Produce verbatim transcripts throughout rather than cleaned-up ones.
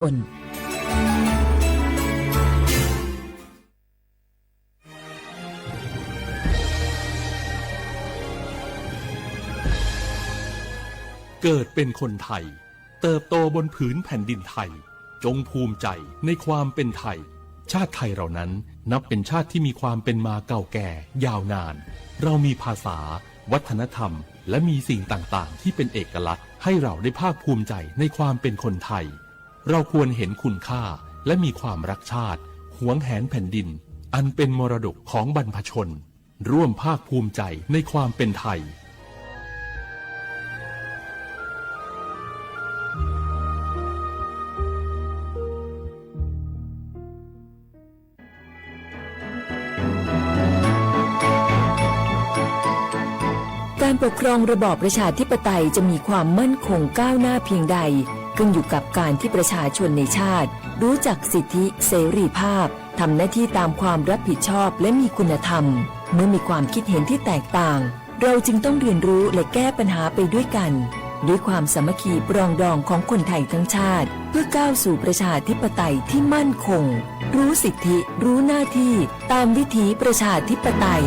ชน เกิดเป็นคนไทย เติบโตบนผืนแผ่นดินไทย จงภูมิใจในความเป็นไทย ชาติไทยเรานั้นนับเป็นชาติที่มีความเป็นมาเก่าแก่ยาวนาน เรามีภาษา วัฒนธรรม และมีสิ่งต่างๆ ที่เป็นเอกลักษณ์ ให้เราได้ภาคภูมิใจในความเป็นคนไทย เราควรเห็นคุณค่า และมีความรักชาติ หวงแหนแผ่นดิน อันเป็นมรดกของบรรพชน ร่วมภาคภูมิใจในความเป็นไทย การปกครองระบอบประชาธิปไตยจะมีความมั่นคงก้าวหน้าเพียงใด ขึ้นอยู่กับการที่ประชาชนในชาติ รู้จักสิทธิเสรีภาพ ทำหน้าที่ตามความรับผิดชอบและมีคุณธรรม เมื่อมีความคิดเห็นที่แตกต่าง เราจึงต้องเรียนรู้และแก้ปัญหาไปด้วยกัน ด้วยความสามัคคีปรองดองของคนไทยทั้งชาติ เพื่อก้าวสู่ประชาธิปไตยที่มั่นคง รู้สิทธิ รู้หน้าที่ ตามวิถีประชาธิปไตย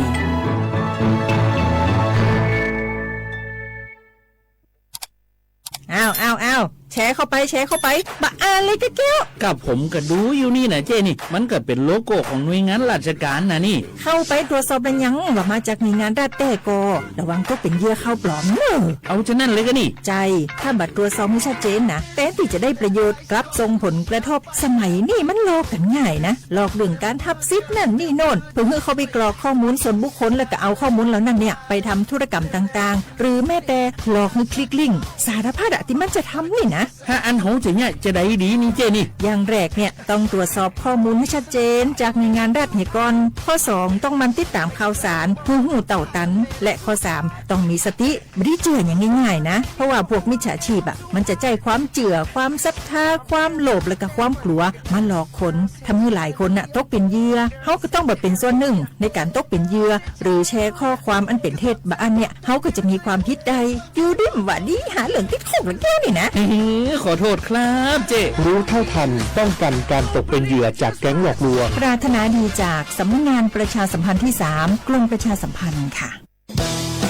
อ้าว อ้าว อ้าว แชร์เข้าไป แชร์เข้าไป บะอ่านเลยกะแก้ว กับผมก็ดูอยู่นี่นะเจ้นี่ มันก็เป็นโลโก้ของหน่วยงานราชการนะนี่ เข้าไปตรวจสอบแล้วยังว่ามาจากหน่วยงานรัฐแต๊กอ ระวังตกเป็นเหยื่อข่าวปลอมเนอะ เอาฉะนั้นเลยกะนี่ ใช่ ถ้าบ่ตรวจสอบให้ชัดเจนนะ แทนที่จะได้ประโยชน์ กลับส่งผลกระทบ สมัยนี้มันหลอกกันง่ายนะ หลอกเรื่องการทับสิทธิ์นั่นนี่โน่น เพื่อให้เขาไปกรอกข้อมูลส่วนบุคคล แล้วก็เอาข้อมูลเหล่านั้นเนี่ย ไปทำธุรกรรมต่างๆ หรือแม้แต่หลอกให้คลิกลิงก์ สารพัดอะที่มันจะทำนี่นะ ถ้าอันโหจะเนี่ยจะได้ดีนี่เจ้นี่ อย่างแรกเนี่ย ต้องตรวจสอบข้อมูลให้ชัดเจนจากหน่วยงานรัฐเนี่ยก่อน ข้อสอง ต้องหมั่นติดตามข่าวสาร เพื่อฮู้เต้าตัน และข้อสาม ต้องมีสติ ไม่ได้เจื่ออย่างง่ายๆนะ เพราะว่าพวกมิจฉาชีพอะ มันจะใช้ความเจื่อ ความศรัทธา ความโลภ และก็ความกลัว มาหลอกคน ทำให้หลายคนน่ะตกเป็นเหยื่อ เฮาก็ต้องแบบเป็นส่วนหนึ่งในการตกเป็นเหยื่อ หรือแชร์ข้อความอันเป็นเท็จ บะอันเนี่ย เฮาก็จะมีความผิดได้ อยู่ดีบ่าดี หาเรื่องติดคุกละแก้วนี่นะ เฮ้ย ขอโทษครับเจ้ รู้เท่าทัน ป้องกันการตกเป็นเหยื่อจากแก๊งหลอกลวง ปรารถนาดีจากสำนักงานประชาสัมพันธ์ที่สาม กรมประชาสัมพันธ์ค่ะ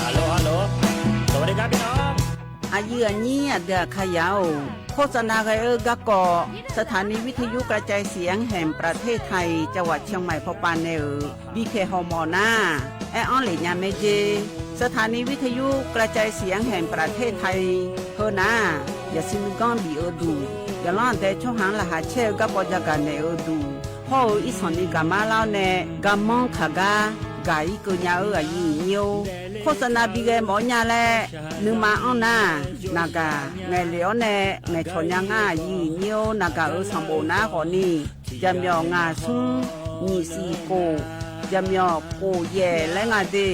ฮัลโหล ฮัลโหล สวัสดีครับพี่น้อง Aqyuif aqnyir aqdui aqkaqyaq-or, โฆษณา ghae-eu garkawv สถานีวิทยุกระจายเสียงแห่งประเทศไทย จังหวัดเชียงใหม่ pawpav nae-euq bipyaeq hawmawf nar, aer-anr lef nya mae jer. สถานีวิทยุกระจายเสียงแห่งประเทศไทย heu nar, yasiq nuiganr bif-eu duq, yaqlanr aqdae tsawrhaq-anr laqkhaq caer-eu garkawv jagaq naeq-eu duq, hawr-eu irsanq ni gaqmar lar-awr nae, garmanr kaq gar gaq-ir keuv nya-eu aqyuif aqnyir-or, โฆษณา bi ghae mawf-awr nya laer, nuima anr nar, naqgaq ngaeqlef-awr nae ngaeqcawq nya ngar aqyuif aqnyir-or, naqgaq-euq sanqbof nar khawfni, jaqmyawf ngaq smr nyiq siq khof, jaqmyawf khof yaef laer nga de.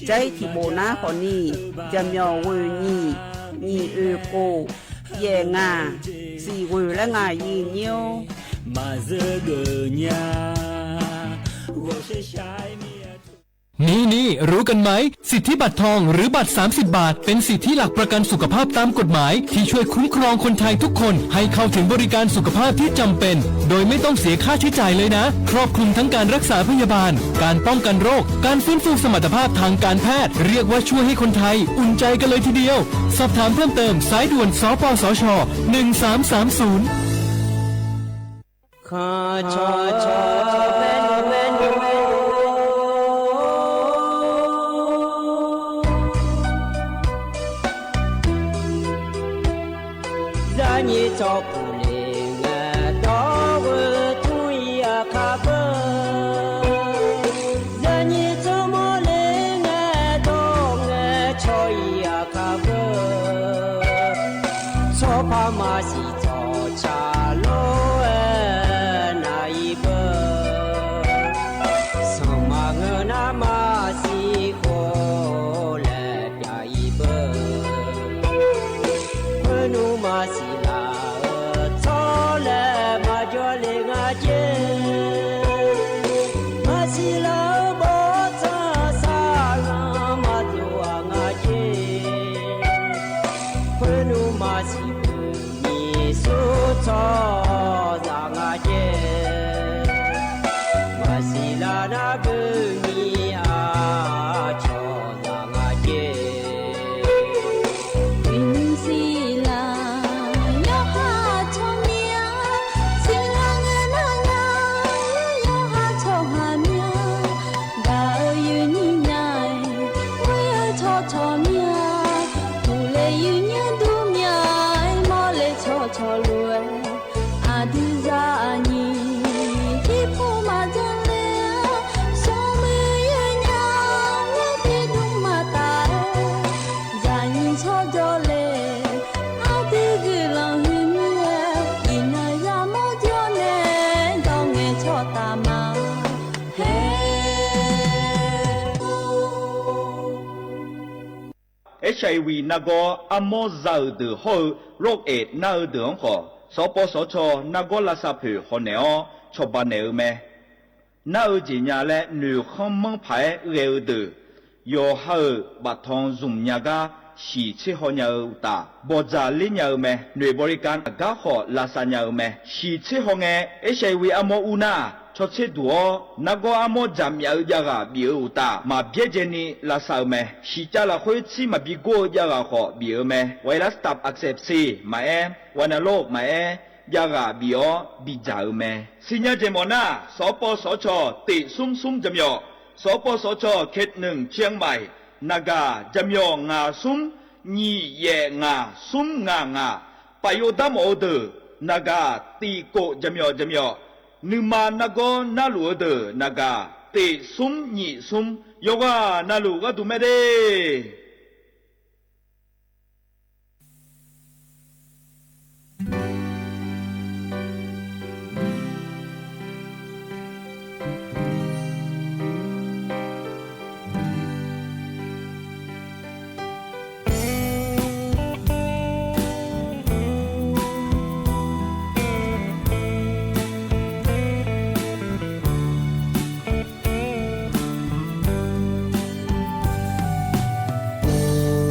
Jar-ir tiqbof nar khawfni, jaqmyawf ghoeq nyiq, nyiq oeq khof, yaef ngaq, siq ghoeq laer nga aqyuif aqnyir-or. นี่ๆ รู้กันไหม สิทธิบัตรทอง หรือบัตร สามสิบบาท เป็นสิทธิหลักประกันสุขภาพตามกฎหมาย ที่ช่วยคุ้มครองคนไทยทุกคนให้เข้าถึงบริการสุขภาพที่จำเป็น โดยไม่ต้องเสียค่าใช้จ่ายเลยนะ ครอบคลุมทั้งการรักษาพยาบาล การป้องกันโรค การฟื้นฟูสมรรถภาพทางการแพทย์ เรียกว่าช่วยให้คนไทยอุ่นใจกันเลยทีเดียว สอบถามเพิ่มเติม สายด่วน สปสช หนึ่งสามสามศูนย์ Khanqcawq cawq maernmr maernmr, zarnyir tsawrpuq le ngae dawr ghoe tmr-ir aqkar beu, zarnyir tsawrmawr le ngae dawr ngae caw-ir aqkar beu, tsawrpar maqsiq tsawqca lof-aer nav-ir beu, sanqma ngeur nar maqsiq khof laer pyav-ir beu, khoernmr maqsiq laf-eu tsawrlaer maqjawr le nga jer. Hirshaewi nargawr armawr za-euq deuq hawr-eu Rock-eq nar-eu deuq-anr khawf, sawqpawv sawqcaw nargawr lavsav poeq hawnaeq-awr cawba naeq-eu mae. Nar-eu jeq nya laer noeqkhanr manr paq-aer ghae-eu deuq, yawqha-euq baftanq zmq nya gar shiq tser haw nya-eu uqtaf, bawqdzaq ler nya-eu mae. Noeq bawleqkav aqgar khawf lavsav nya-eu mae. Shiq tser haw ngae, Hirshaewi armawr ur nar, cawtser duq-awr nargawr armawr jaqmyaf-eu javghaq bif-eu uqtaf, maq byaerdzae ni lavsav-eu mae. Shiqcav lafkhoer tsir maqbi gor-eu javghaq khawf bif-eu mae. Virus taf aqsaef se maqaer, wanalof maqaer, javghaq bif-awr bidzaq-eu mae. Sirnya jeq mawf nar, sawqpawv sawqcaw teq smr smr jaqmyawf, sawqpawv sawqcaw เขตหนึ่ง เชียงใหม่ naqgaq jaqmyawf ngaq smr nyiq yaef ngaq smr ngaq ngaq, paf yov dar mawf-eu deuq naqgaq tiq kof jaqmyawf jaqmyawf, nuima nargawr narluf-eu deuq naqgaq teq smr nyiq smr, yawqghaq navluf gharduq mae de.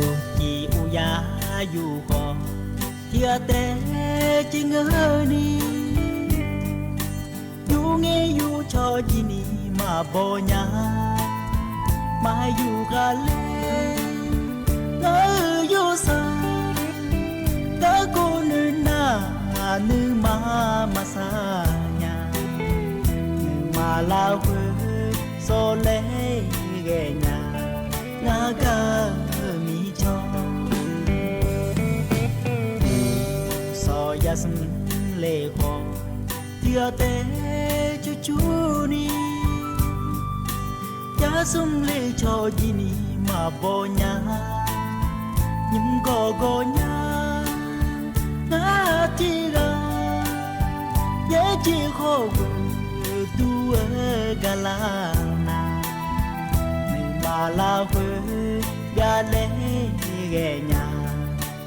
Uqcif uqyar yuf khawf, tiq ghaq taef jir ngeur ni, yur ngaer yur cawq jir ni maqbaw nya. Maqyuf ghaq ler, ngar-euq yawrsanr garkawv noeq nar, nuima maqsar nya. Nuima larkhoer sawrlaer ghae nya, ngar gar-eu mircawr. Sawq yasmr le khawf, tiq ghaq taef cur cur ni, yasmr le cawq jir ni maqbaw nya. Nymr gawqgawq nya, ngar tiq ghaq yaerjeq khawf ghoeq dur-eu gaqlar na. Nuima larkhoer byavlaer ghae nya,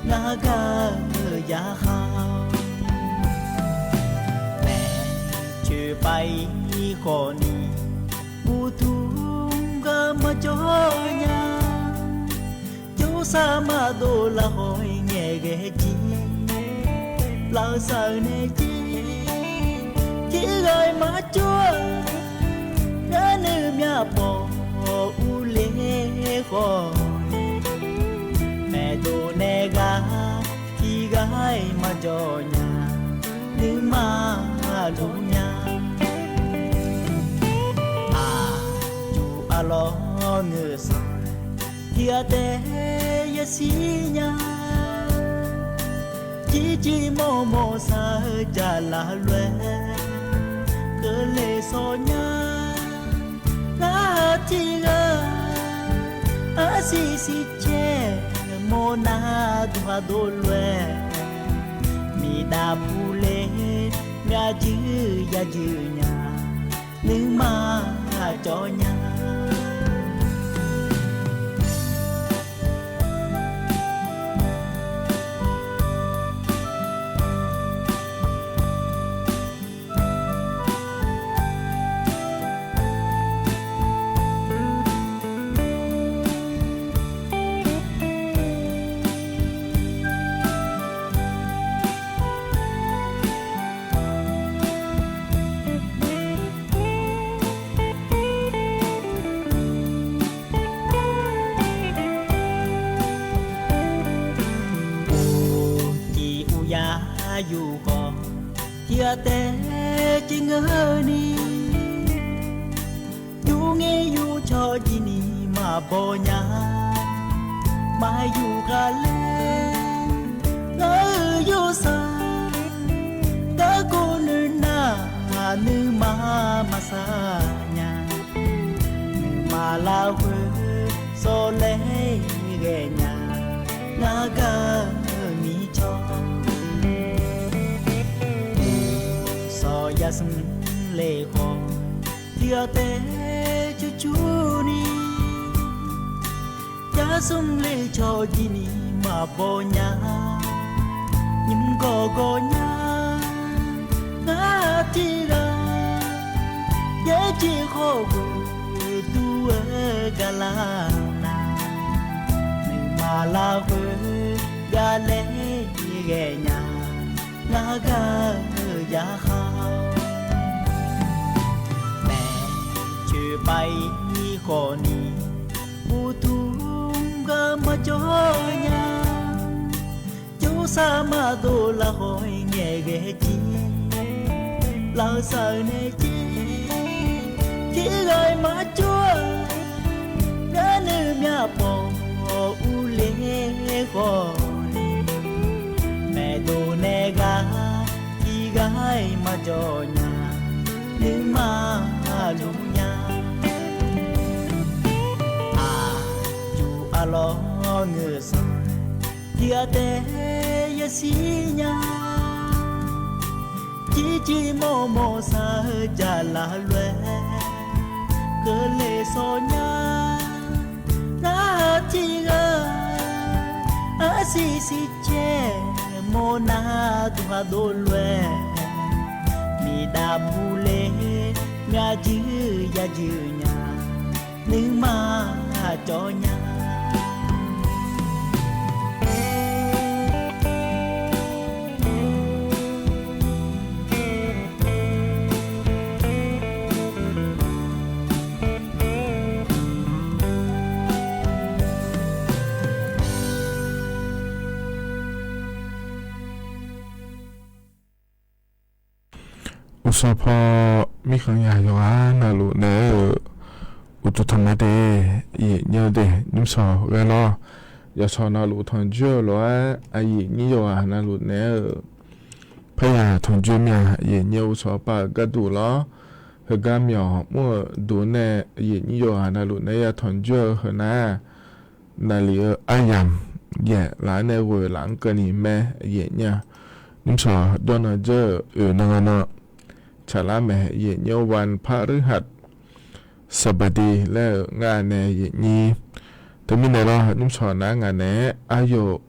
ngar gar-eu yarkhaq-awr. Maeqtsoeq pav-ir khawf ni, uqduq gar maqjawr nya. Jawrsar maqdov lar haw-ir ngaeqghae jir, lavsav-eu nae jir, tiq ghaq-ir maqjawr-a. Ngar nuimyaq pawf urler khawf, maeqdov nae ghaq tiq ghaq-ir maqjawr nya, nuima luf nya. Aqyuif arlawr ngeur sanq, tiq ghaq taef yashir nya. Jirjir mawrmawr sar-eu jaqlaf lof-aer, keuvle sawr nya. Ngar tiq ghaq arsiq siq caer mawrnar duq ghaq dov lof-aer, miqdav puler myavjuir yajeuq nya, nuima cawv nya. Uqcif uqyar yuf khawf, tiq ghaq taef jir ngeur ni, yur ngaer yur cawq jir ni maqbaw nya. Maqyuf ghaq ler, ngar-euq yawrsanr garkawv noeq nar, nuima maqsar nya. Nuima larkhoer sawrlaer ghaenya, ngar gar-eu mircawr. Sawq yasmr le khawf, tiq ghaq taef cur cur ni, Yarsmr le cawq jir ni maqbaw nya, nymr gawqgawq nya, ngar tiqghaq yaerjeq khawf ghoeq dur-aer gaqlar nar, nuima larkhoer yalaer ghae nya, ngar gaq-eu yarkhaq mae. Coeqpav-ir khawf ni, uqduq gar maqjawr nya. Jawrsar maqdov lafkhawf-ir ngaeqghae jir, lafsawq-eu nae jir, tirghaq-ir maqjawr-eu, ngar nuimyaq pawf urler khawf ni, maeqdov nae ghaq tiqghaq-ir maqjawr nya, nuima luf nya. Aqyuif arlawr ngeur sanq, tiqghaq taef yashir nya. Jirjir mawrmawr sar-eu jaqlaf lof-aer, keuvle sawr nya. Ngar tiqghaq arsiq siqcaer mawr nar, duqhaq dov lof-aer, miqdav puler myavjuir yajur nya, nuima cawv nya. Uqsawq paw mirkhanq yaq yawqghaq navluf naeq-aer-euq uqduq tanqma de, yaeqnyaer de, nymrshawq ghae lawr. Yawqshawq navluf tanqjoer-eu lof-aer aqyuif nyir yawqghaq navluf naeq-aer-euq paryaq tanqjoer mir-a. Yaeqnyaer uqsawq pav-euq gharduq lawr, heugar myawq mr-euq duq nae yaeqnyir yawqghaq navluf naeq-aer ya tanqjoer-eu heunar, naqli-eu aryamq yaef laf-anr nae ghoeq laf-anr keuvni mae, yaeqnyaer-a. Nymrshawq jawrnan dzeur-euq oeq nan nga nan tsaqlar mae, yaeqnyaer-a. Wan parihaq saqbaqdi laer-euq ngar nae yaeqnyir. Teumirnae lawr, nymrshawq nar ngaq naeq-aer aryawf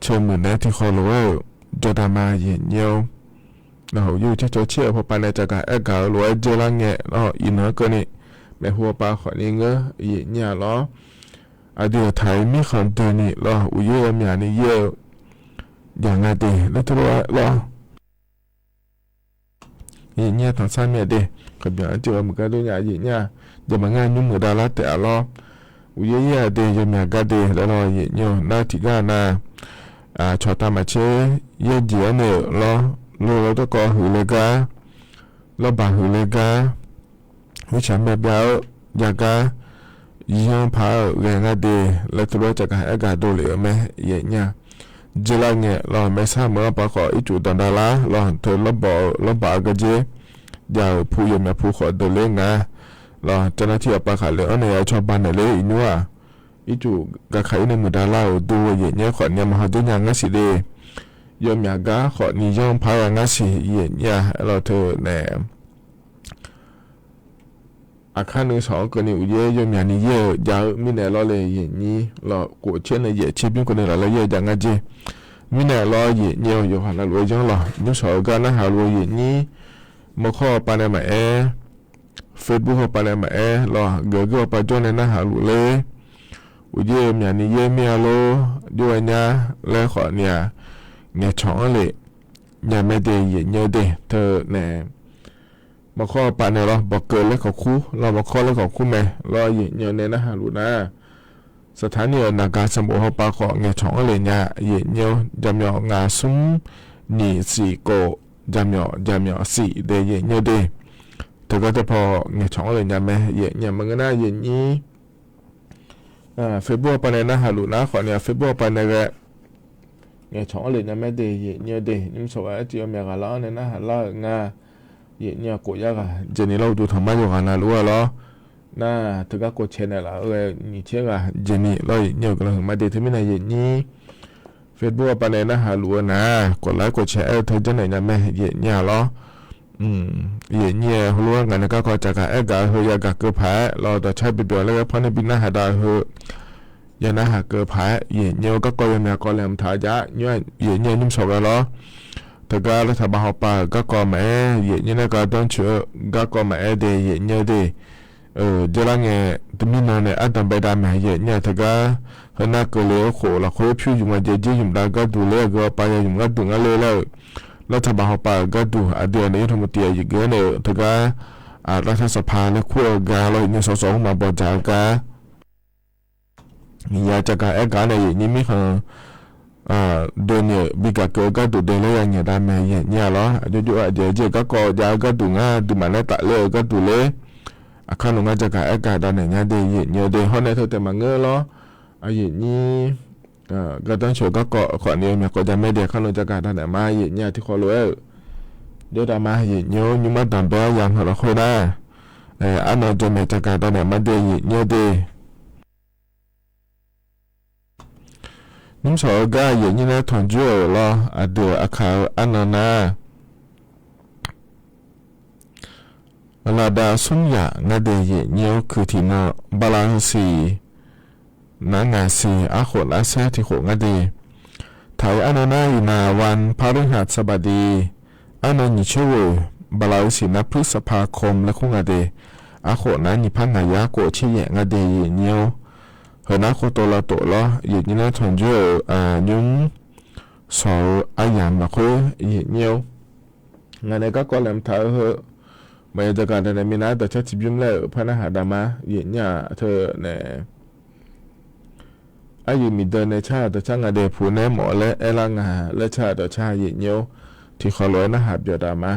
ceuq muiq naeq-aer tiqkhawf lof-aer-euq jawrdaq ma, yaeqnyaer-a. Nawq-euq yur carcawv caer-euq pawpav nae caqgaq aergaq-eu lof-aer dzeurlar ngae lawr, iqnan-anr keuvni maeqhu pawpav khawfni ngeur, yaeqnyaer-a lawr. Aqdui-euq taq-ir mirkhanq deuq ni lawr, uqyaer yawmyaq ni yaer-eu jaq nga de laer teulof-aer lawr. Yaeqnyaer tanqsar mir-a de, kaqbyanq-anr tiq ghaq muiq gar dur nya, yaeqnyaer-a. Jaqmaf ngar nymr muiq davlar taef-a lawr. Uqyaer yaer-a de, yawmyaq gar de laer lawr, yaeqnyaer-a. Nar tiqgar nar, cawqtav maqtser yaerjeq-anr nae-euq lawr, lor lawr darkawv huiq le gar, lawrbaq huiq le gar, mirtsaq myavbyav-eu jav gar, yanr paq-euq ghae ngar de laer teulof-aer caqgaq aergaq dovlef-euq mae, yaeqnyaer-a. Dzeurlar ngae lawr, maersar meuq-anr paq khawf ircuf danqdav lar lawr, teu lawrbaq-eu gardzer jav-euq pu yawmyaq pu khawf dovler nga lawr. Cavnav tir aqpav khaqle-anr nae ya cawba naeq ler iqnymr-aq, ircuf gaqkaq-ir nae muiqdav lar-euq dur-eu yaeqnyaer khawfni maqhaw dzer nya ngar siq le. Yawmyaq gar khawfni yanr paq-aer ya ngar siq, yaeqnyaer-a. Aerlawr teu nae aqkar nuisawq-anr keuvni uqyaer yawmyaq ni yaer-eu jav-eu mirnae lawr le, yaeqnyir lawr, kof tser nae yaeq tser bymr keuvni laf laer yaer-eu jav ngar jer. Mirnae lawr, yaeqnyaer-eu yawqghaq navluf-eu yanr lawr, nymrshawq-eu gar narhaq luf-eu yaeqnyir, mawrkawr-eu pav nae maqaer, Facebook-eu pav nae maqaer lawr, geuf geur-eu pav jawr nae narhaq luf ler. Uqyaer-eu myaq ni yaer mir-a lor, jov-aer nyar laer khawfni-aq, ngaeqcawq-anr lef nya mae de, yaeqnyaer de teu nae mawrkawr-eu pav nae lawr, bawqkeuv laer khawf kur lawr, mawrkawr laer khawf kur mae lawr, yaeqnyaer nae narhaq luf nar, saqtaq ni-euq naqgaq sanqbof hawpav khawf ngaeqcawq-anr lef nya, yaeqnyaer-a. Jaqmyawf ngaq smr nyiq siq kof, jaqmyawf jaqmyawf siq de, yaeqnyaer de. Teugar teupaw ngaeqcawq-anr lef nya mae, yaeqnyaer maqngeur nar yaeqnyir Facebook-eu pav nae narhaq luf nar khawfni-aq, Facebook-eu pav nae ghae ngaeqcawq-anr lef nya mae de, yaeqnyaer de. Nymrshawq-aer tiq yawmyaq ghaq lar-anr nae narhaq lar-euq nga. Yaeqnyaer-a, kof yar ghaq jeq ni lawr, uqduq tanqma yawqghaq navluf-a lawr. Nar teugar kof cae naeqlaf-eu ghae nyiq tser ghaq jeq ni lawr, yaeqnyaer-a, guiqlanq huiqma de. Teumirnae yaeqnyir Facebook-eu pav nae narhaq luf-eu nar, kof lar kof cae aer-eu teu janrnaeq nya mae, yaeqnyaer-a lawr. Yaeqnyaer-a, heulof-aer ngaq nae garkawv caqgaq aergaq-eu heu yagaq keuv paq-aer lawr, dawqcar bibawq laer ghae pawr nae bi narhaq dav-eu heu ya narhaq keuv paq-aer, yaeqnyir-eu garkawv yawmyaq kawv laeqhmq taq-eu jav nymr-aq, yaeqnyir-eu nymr shawq ghae lawr. Teugar lavtaq baq hawpaq-euq garkawv maqaer, yaeqnyir nar gar danrcoeq-eu garkawv maqaer de, yaeqnyir-eu de. Jarlar ngae, teumirnan nae ardanq baedav mae, yaeqnyir-aq teugar, heunar keuvle-eu khof lafkhoer pyur ymq nga jaeq jir ymq dav gharduq ler-eu geu-awr pav ya ymq gharduq ngar ler laer-euq, lavtaq baq hawpaq-euq gharduq aqdui-aq nae yawr tmq tiq aqyuif geu-anr nae-euq teugar, lavtaq sanqpaq laer kur-eu gar lawr, yaeqnyir sawq sawq-anr maqbaw dzaq-eu gar ya jagaq aer gaq nae yaeqnyir mirkhanq doeni-euq bi gaq keuv-eu gharduq de laer ya ngaeq dav mae, yaeqnyir-a lawr. Aqjox jox aqjeq jir-eu garkawv jav-eu gharduq ngar duimaf nae tafler-eu gharduq ler, aqkar nmr ngar jagaq aer gaq dav naeq nya de, yaeqnyir-eu de. Hawr nae teu taef maqngeur lawr. Yaeqnyir gar danrcoeq-eu garkawv khawf ni yawmyaq kawv jav mae de, aqkar nmr jagaq dav naeq ma, yaeqnyir-a tiqkhawf lof-aer-euq jawrdav ma, yaeqnyir-or. Nymr mar danqbae-awr ya ngaq lafkhoer nar, arnan jamaeq jagaq dav naeq ma de, yaeqnyir-eu de. Nymr shawq-eu gar yaeqnyir nar tanqjoer-euq lawr, aqdui-euq aqkaq-eu arnan nar, laqdav smr yaq ngar de, yaeqnyir-or. Kuiq tiqnan bala siq nar ngaq siq arkhof nar saer tiqkhof ngar de. Taq-iq arnan nar iqnan วันพฤหัสบดี arnan nyiq tser ghoeq, bala siq nar พฤษภาคม laer kur nga de. Arkhof nar nyiq par ngaq yar khof tser yaef ngar de, yaeqnyir-or. Heu nar khov tov lavtof lawr, yaeqnyir nar tanqjoer-euq nymr shawq-eu aryamq lafkhoer yaeqnyir-or. Ngaq nae garkawv laeqhmq taq-eu heu maqya jagaq dav naeq minav dawqcar tiqbymr laer-euq par narhaq dav ma, yaeqnyir-aq teu nae aryuif miqdeuv nae car dawqcar nga de, puq nae mawf laer aerlar nga laer car dawqcar yaeqnyir-or. Tiqkhawf lof-aer narhaq byawq dav ma.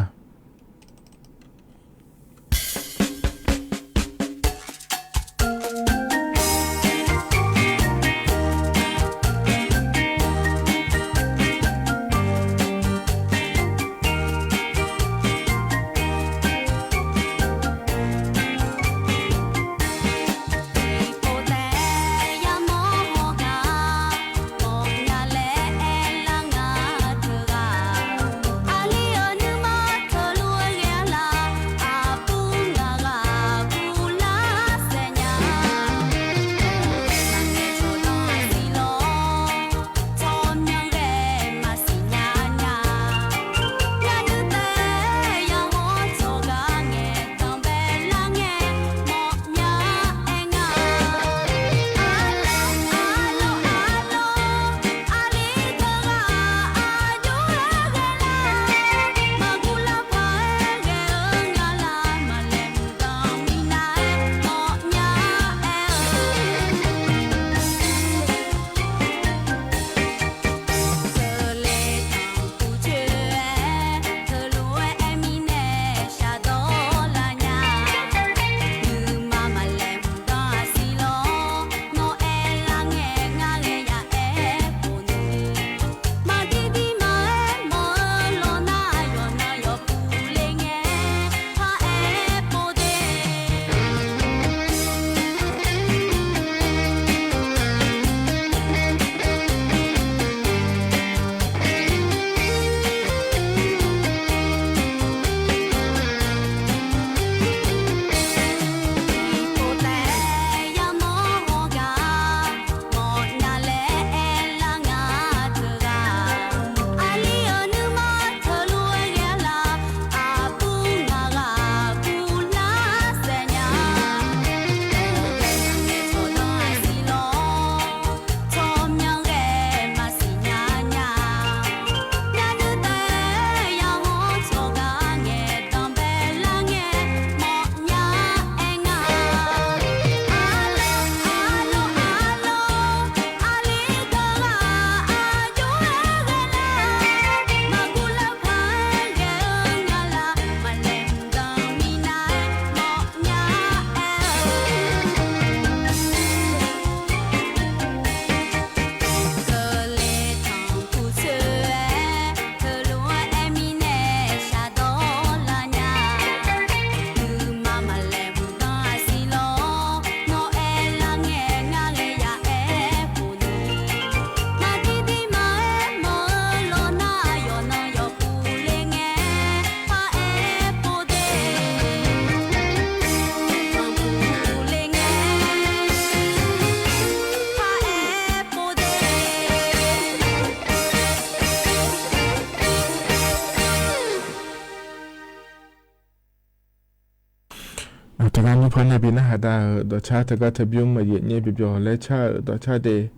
Teugar nymr par nar bi narhaq dav-euq dawqcar teugar teu bymr aqyuif aqnyir bi byawq laer car-euq dawqcar de.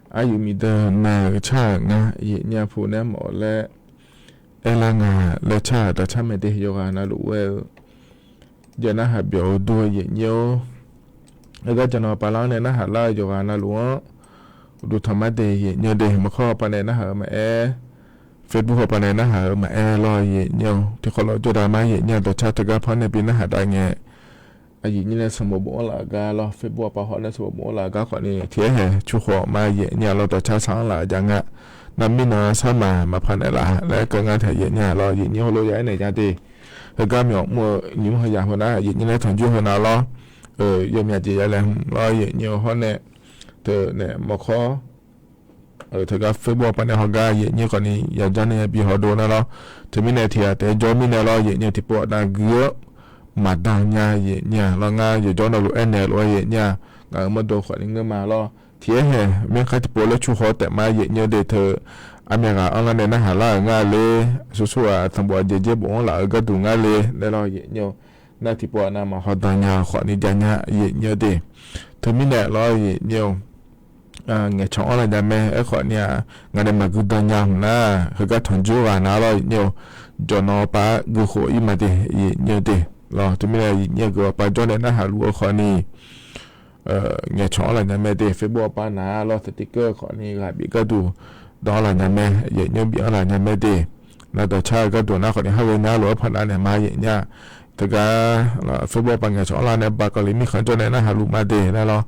Aryuif miqdeuq naeq-euq car-euq nga, aqyuif aqnyir pu nae mawf laer aerlar nga laer car-euq dawqcar mae de. Yawqghaq navluf ghae-eu jeq narhaq byawq-eu dur aqyuif aqnyir-or, heugar jaqnan pavlar-anr nae narhaq lar-eu yawqghaq navluf-anr uqduq tanq mar de aqyuif aqnyir de. Maqkawr hawpar nae narhaq-eu maqaer, Facebook hawpar nae narhaq-eu maqaer lawr aqyuif aqnyir-or, tiqkhawf lawr jawrdav mar aqyuif aqnyir dawqcar teugar par nae bi narhaq dav ngae, aqyuif aqnyir nae sanqbof bofanr laf-eu gar lawr, Facebook hawpar hawr nae sanqbof bofanr laf-eu gar khawfni tiqaer haeq cu khawf mar aqyuif aqnyir lawr dawqcar sar-anr laf-eu jav nga. Nar mirnan sarmaf maqpar naeqlaf laer keuv ngar taeq aqyuif aqnyir lawr aqyuif aqnyir heulof ya aernaeq nya de. Heugar myawf mr-eu nymr heu yamq heu nar aqyuif aqnyir nae tanqjur heu nav lawr, yawmyaq jeq ya laeqhmq lawr aqyuif aqnyir hawr nae teunaeq mawrkawr-eu teugar Facebook hawpar nae hawgar aqyuif aqnyir khawfni yajanr nae bi hawdov nar lawr. Teumirnae tiqghaq taef-aer jawr mirnae lawr aqyuif aqnyir tiqpov aqda gui-awr maqdan nya aqyuif aqnyir lawr. Ngar yawqjawr navluf aernaeq lof-aer aqyuif aqnyir, ngaq-euq mawrdo khawfni ngeur ma lawr. Tiqaer haeq mirkhav tiqpov laer cu khawf taef mar aqyuif aqnyir de. Teu aqmyaq ghaq-anr lar nae narhaq lar-euq nga le, aqsur sur ghaq tanqbof aqjeq jaer bofanr laf-eu gharduq ngar le laer lawr aqyuif aqnyir-or, nar tiqpov aqnav maqhaw dan nya-eu khawfni jav nya aqyuif aqnyir de. Teumirnae lawr aqyuif aqnyir-or, ngaeqcawq anr laf nya mae. Aerkhawfni-aq, ngaq nae maqgui dan nya hmq nar, heugar tanqjur ghaq nav lawr aqyuif aqnyir-or, jawqnan pav-aer guikhof-ir ma de aqyuif aqnyir de. Lawr teumirnae aqyuif aqnyir-eu guiq hawpar jawr nae narhaq luf-eu khawfni ngaeqcawq anr laf nya mae de. Facebook hawpar nav lawr teu tiqkeuv khawfni ghaq bif gharduq dan anr laf nya mae, aqyuif aqnyir bif anr laf nya mae de. Nar dawqcar-eu gharduq nar khawfni har ghae nya lof-aer panav naeq ma aqyuif aqnyir. Teugar Facebook hawpar ngaeqcawq anr laf nae baqkawv le mirkhanq jawr nae narhaq luf ma de laer lawr.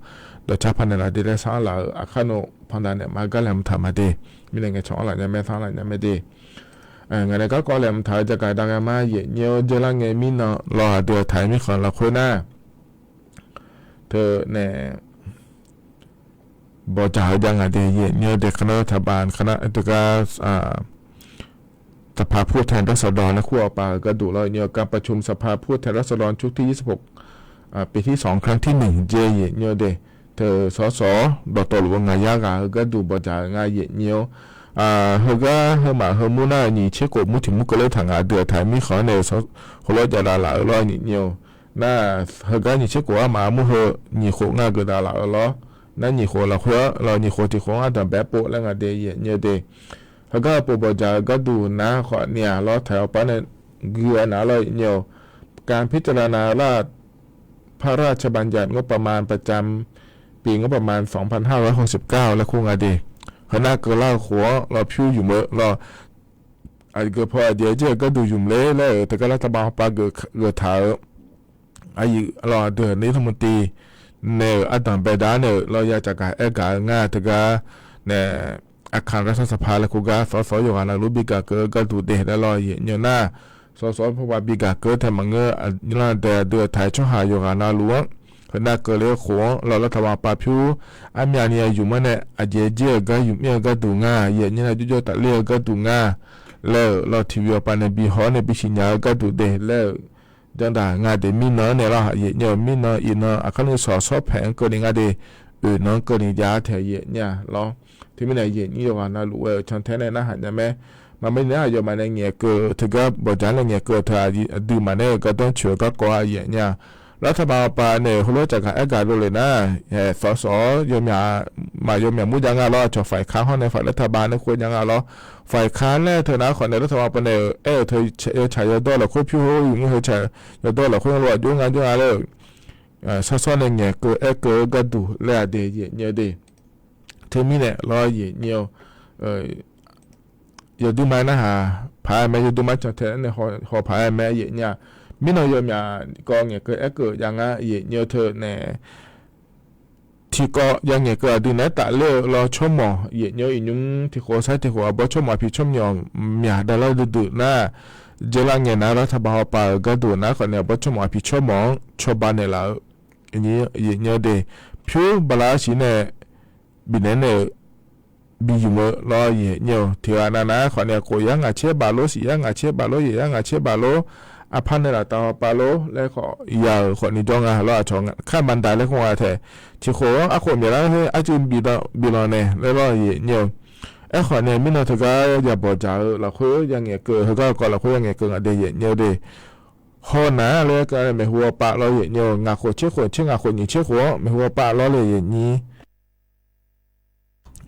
Dawqcar panaeq laf de laer sar anr laf-euq aqkar nmr panav naeq ma gar laeqhmq taq ma de. Mirnae ngaeqcawq anr laf nya mae, sar anr laf nya mae de. Ngaq nae garkawv laeqhmq taq-eu jaqgaq dav ghae mar aqyuif aqnyir-or, jeurlar ngae mirnan lawr aqdui aqtaq-aer mirkhanq lafkhoer nar teunae bawqdzaq-eu jav nga de aqyuif aqnyir de. คณะรัฐบาล คณะ teugar สภาผู้แทนราษฎร laer kur hawpar-eu gharduq lawr aqyuif aqnyir-or, การประชุมสภาผู้แทนราษฎรชุดที่ยี่สิบหก ปีที่สอง ครั้งที่หนึ่ง jeq aqyuif aqnyir de. Teu สส dawqtawvluf-eu ngaq yar ghaq-eu gharduq bawqdzaq-eu nga aqyuif aqnyir-or. Heugar heumaf heumur nar nyiq tser khof mur tiq mur keuvler taq ngaq deuq aqtaq-aer mirkhanq-anr nae heulof-aer jav dav laf-eu lawr aqyuif aqnyir-or. Nar heugar nyiq tser khof armaf armur heu nyiq khof ngar geuf dav laf-eu lawr. Nar nyiq khof lafkhoer-anr lawr nyiq khof tiq khof-anr ardanq bae-aer pov laer nga de aqyuif aqnyir de. Heugar heupov bawqdzaq-eu gharduq nar khawfni-aq lawr taq-awr par nae gui-aer nar lawr aqyuif aqnyir-or, การพิจารณาร่างพระราชบัญญัติงบประมาณประจำปีงบประมาณ สองพันห้าร้อยหกสิบเก้า laer kur nga de. Heunar keuvlar-eu khof-anr lawr pyur ymq-eu lawr, aqgeu paw aqjeq jir-eu gharduq ymq ler laer-euq teugar รัฐบาล hawpar geuf taq-eu aqyuif lawr aqdui-euq รัฐมนตรี nae-euq ardanq bae dav nae-euq lawr ya caqgaq aer gaq-eu nga teugar nae อาคารรัฐสภา laer kur gar สส yawqghaq navluf bi gaq keuv-eu gharduq de laer lawr aqyuif aqnyir nar, สส hawpar bi gaq keuv-eu tae maqngeur. Aqnyir lar dae aqdui-euq taq-aer tsawrhaq yawqghaq navluf-anr heunar keuvle-eu khof-anr lawr รัฐบาล hawpar pyur armyavni aqyuif mar nae aqjeq jir-euq gar ymq mir-eu gharduq nga aqyuif aqnyir nar jawrjawr tafler-eu gharduq nga laer-euq lawr tiqbyan pav nae bi haw-awr nae bi siqnya-eu gharduq de laer-euq janrdaq nga de. Mirnan-anr nae lawr aqyuif aqnyir-or, mirnan iqnan aqkar nuisawq sawr paeq-anr keuvni nga de. Oeq nan-anr keuvni jav-ar taeq aqyuif aqnyir-a lawr. Teumirnae aqyuif aqnyir yawqghaq navluf ghae-euq cantae nae narhaq nya mae. Maqmaeq nar aqyawfmaf nae ngaeqkeuv-eu teugar bawqdzaq nae ngaeqkeuv-eu teu aqdui maqnaeq-eu gardanr coeq-eu garkawv aqyuif aqnyir-a. รัฐบาล hawpar nae heulof-aer caqgaq aer gaq dovle nar, สส yawmyaq maf yawmyaq mur jav nga lawr. Aqcawq ฝ่ายค้าน hawr nae ฝ่ายรัฐบาล nae kur-eu nya nga lawr. ฝ่ายค้าน laer teu nar khawf nae รัฐบาล hawpar nae-euq aer-euq teu yawtsaq yawdawr lafkhoer pyur hawr-eu ymq-ir heu tsaq yawdawr lafkhoer hawr lof-aer jov nga jov nga laer-euq shar sawr nae ngaeqkeuv aerkeuv-eu gharduq laer-aq de aqyuif aqnyir-eu de. Teumirnae lawr aqyuif aqnyir-or, yawduir ma narhaq paq-aer mae, yawduir ma cantae nae haw paq-aer mae aqyuif aqnyir-a. Mirnan yawmyaq kawv ngaeqkeuv aerkeuv jav ngar aqyuif aqnyir-eu teu nae tiqkawv ya ngaeqkeuv aqdui naeq-aer tafler-eu lawr tsawrmawq aqyuif aqnyir-or, iqnymr tiqkhof sar tiqkhof arbawr tsawrmawq aqpiq tsawrmawq myaq davlar duidui nar, jeurlar ngae nar รัฐบาล hawpar-euq gharduq nar khawf nae arbawr tsawrmawq aqpiq tsawrmawq-anr cawba naeqlaf-eu aqyuif aqnyir-eu de. Pyur bala-ar siq nae bifnaeq naeq-euq bi ymq-eu lawr aqyuif aqnyir-or, tiqghaq navnav-aer khawf nae khof yar ngaq tser baf lor, siq yar ngaq tser baf lor, yaeq yar ngaq tser baf lor, aqpar nae laftav hawpar lor laer khawf ya-euq khawfni jawr nga lawr. Aqcawq kar mandaq laer kur nga taeq tiqkhof-anr arkhof myaqlar her arcuiv biflanq naeq laer lawr aqyuif aqnyir-or. Aerkhawf nae mirnan teugar ya bawqdzaq-eu lafkhoer ya ngaeqkeuv, heugar-eu kawv lafkhoer ya ngaeqkeuv ngaq de aqyuif aqnyir-eu de. haw nar laer aer-eu maeqhu awpav lawr yaeqnyir-eu, ngaq khof tser khof tser ngaq khof nyiq tser khof-anr maeqhu awpav lawr le yaeqnyir.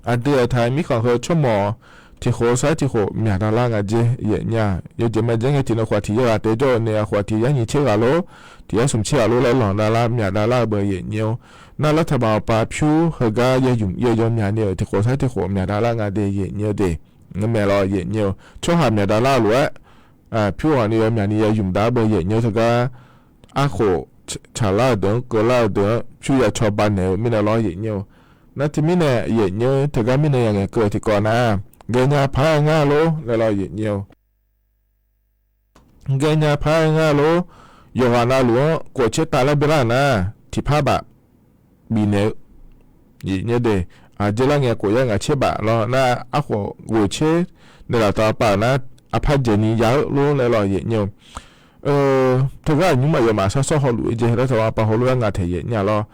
Aqdui-euq taq-euq mirkhanq heu tsawrmawq tiq khof sar tiq khof myaq davlar nga jer yaeqnyir-aq, yawjeq majeq ngae tiq nan khof tiq yawghaq taef jawr-eu nae aqkhof tiq yar nyiq tser ghaq lor, tiq yar smq tser ghaq lor laer lanq davlar myaq davlar-eu beu yaeqnyir-or. Nar lar taqbaq awpav pyur heugar yaymq ir-eu yawmyaq ni-euq tiq khof sar tiq khof myaq davlar nga de yaeqnyir-eu de. Ngar maeq lawr yaeqnyir-eu, tsawrhaq myaq davlar-eu lof-aer pyur ghaq ni yawmyaq ni yaymq dav-ar beu yaeqnyir-eu teugar arkhof tsaqlar-euq deuq-anr keuvlar-eu deuq-anr pyur ya cawba naeq-eu mirnae lawr yaeqnyir-eu. Nar teumirnae yaeqnyir-eu teugar mirnae ya ngaeqkeuv-eu tiqkawv nar, ghaenya paq-aer ngar lor laer lawr yaeqnyir-eu. Ghaenya paq-aer ngar lor, yawqghaq navluf-anr khof tser tav laer beular-euq nar, tiqpar baf bifnaeq-eu yaeqnyir de. Aqjeq lar ngae khof yar ngaq tser baf lawr nar, arkhof ghof tser naeqlaf taq pav-euq nar, aqpar dzaeqni ya-eu lor laer lawr yaeqnyir-eu. Teugar aqnymr aqyawfmaf shar sawr hawluf-eu jeq laer taq-eu pav hawlof-aer nga taeq yaeqnyir-a lawr.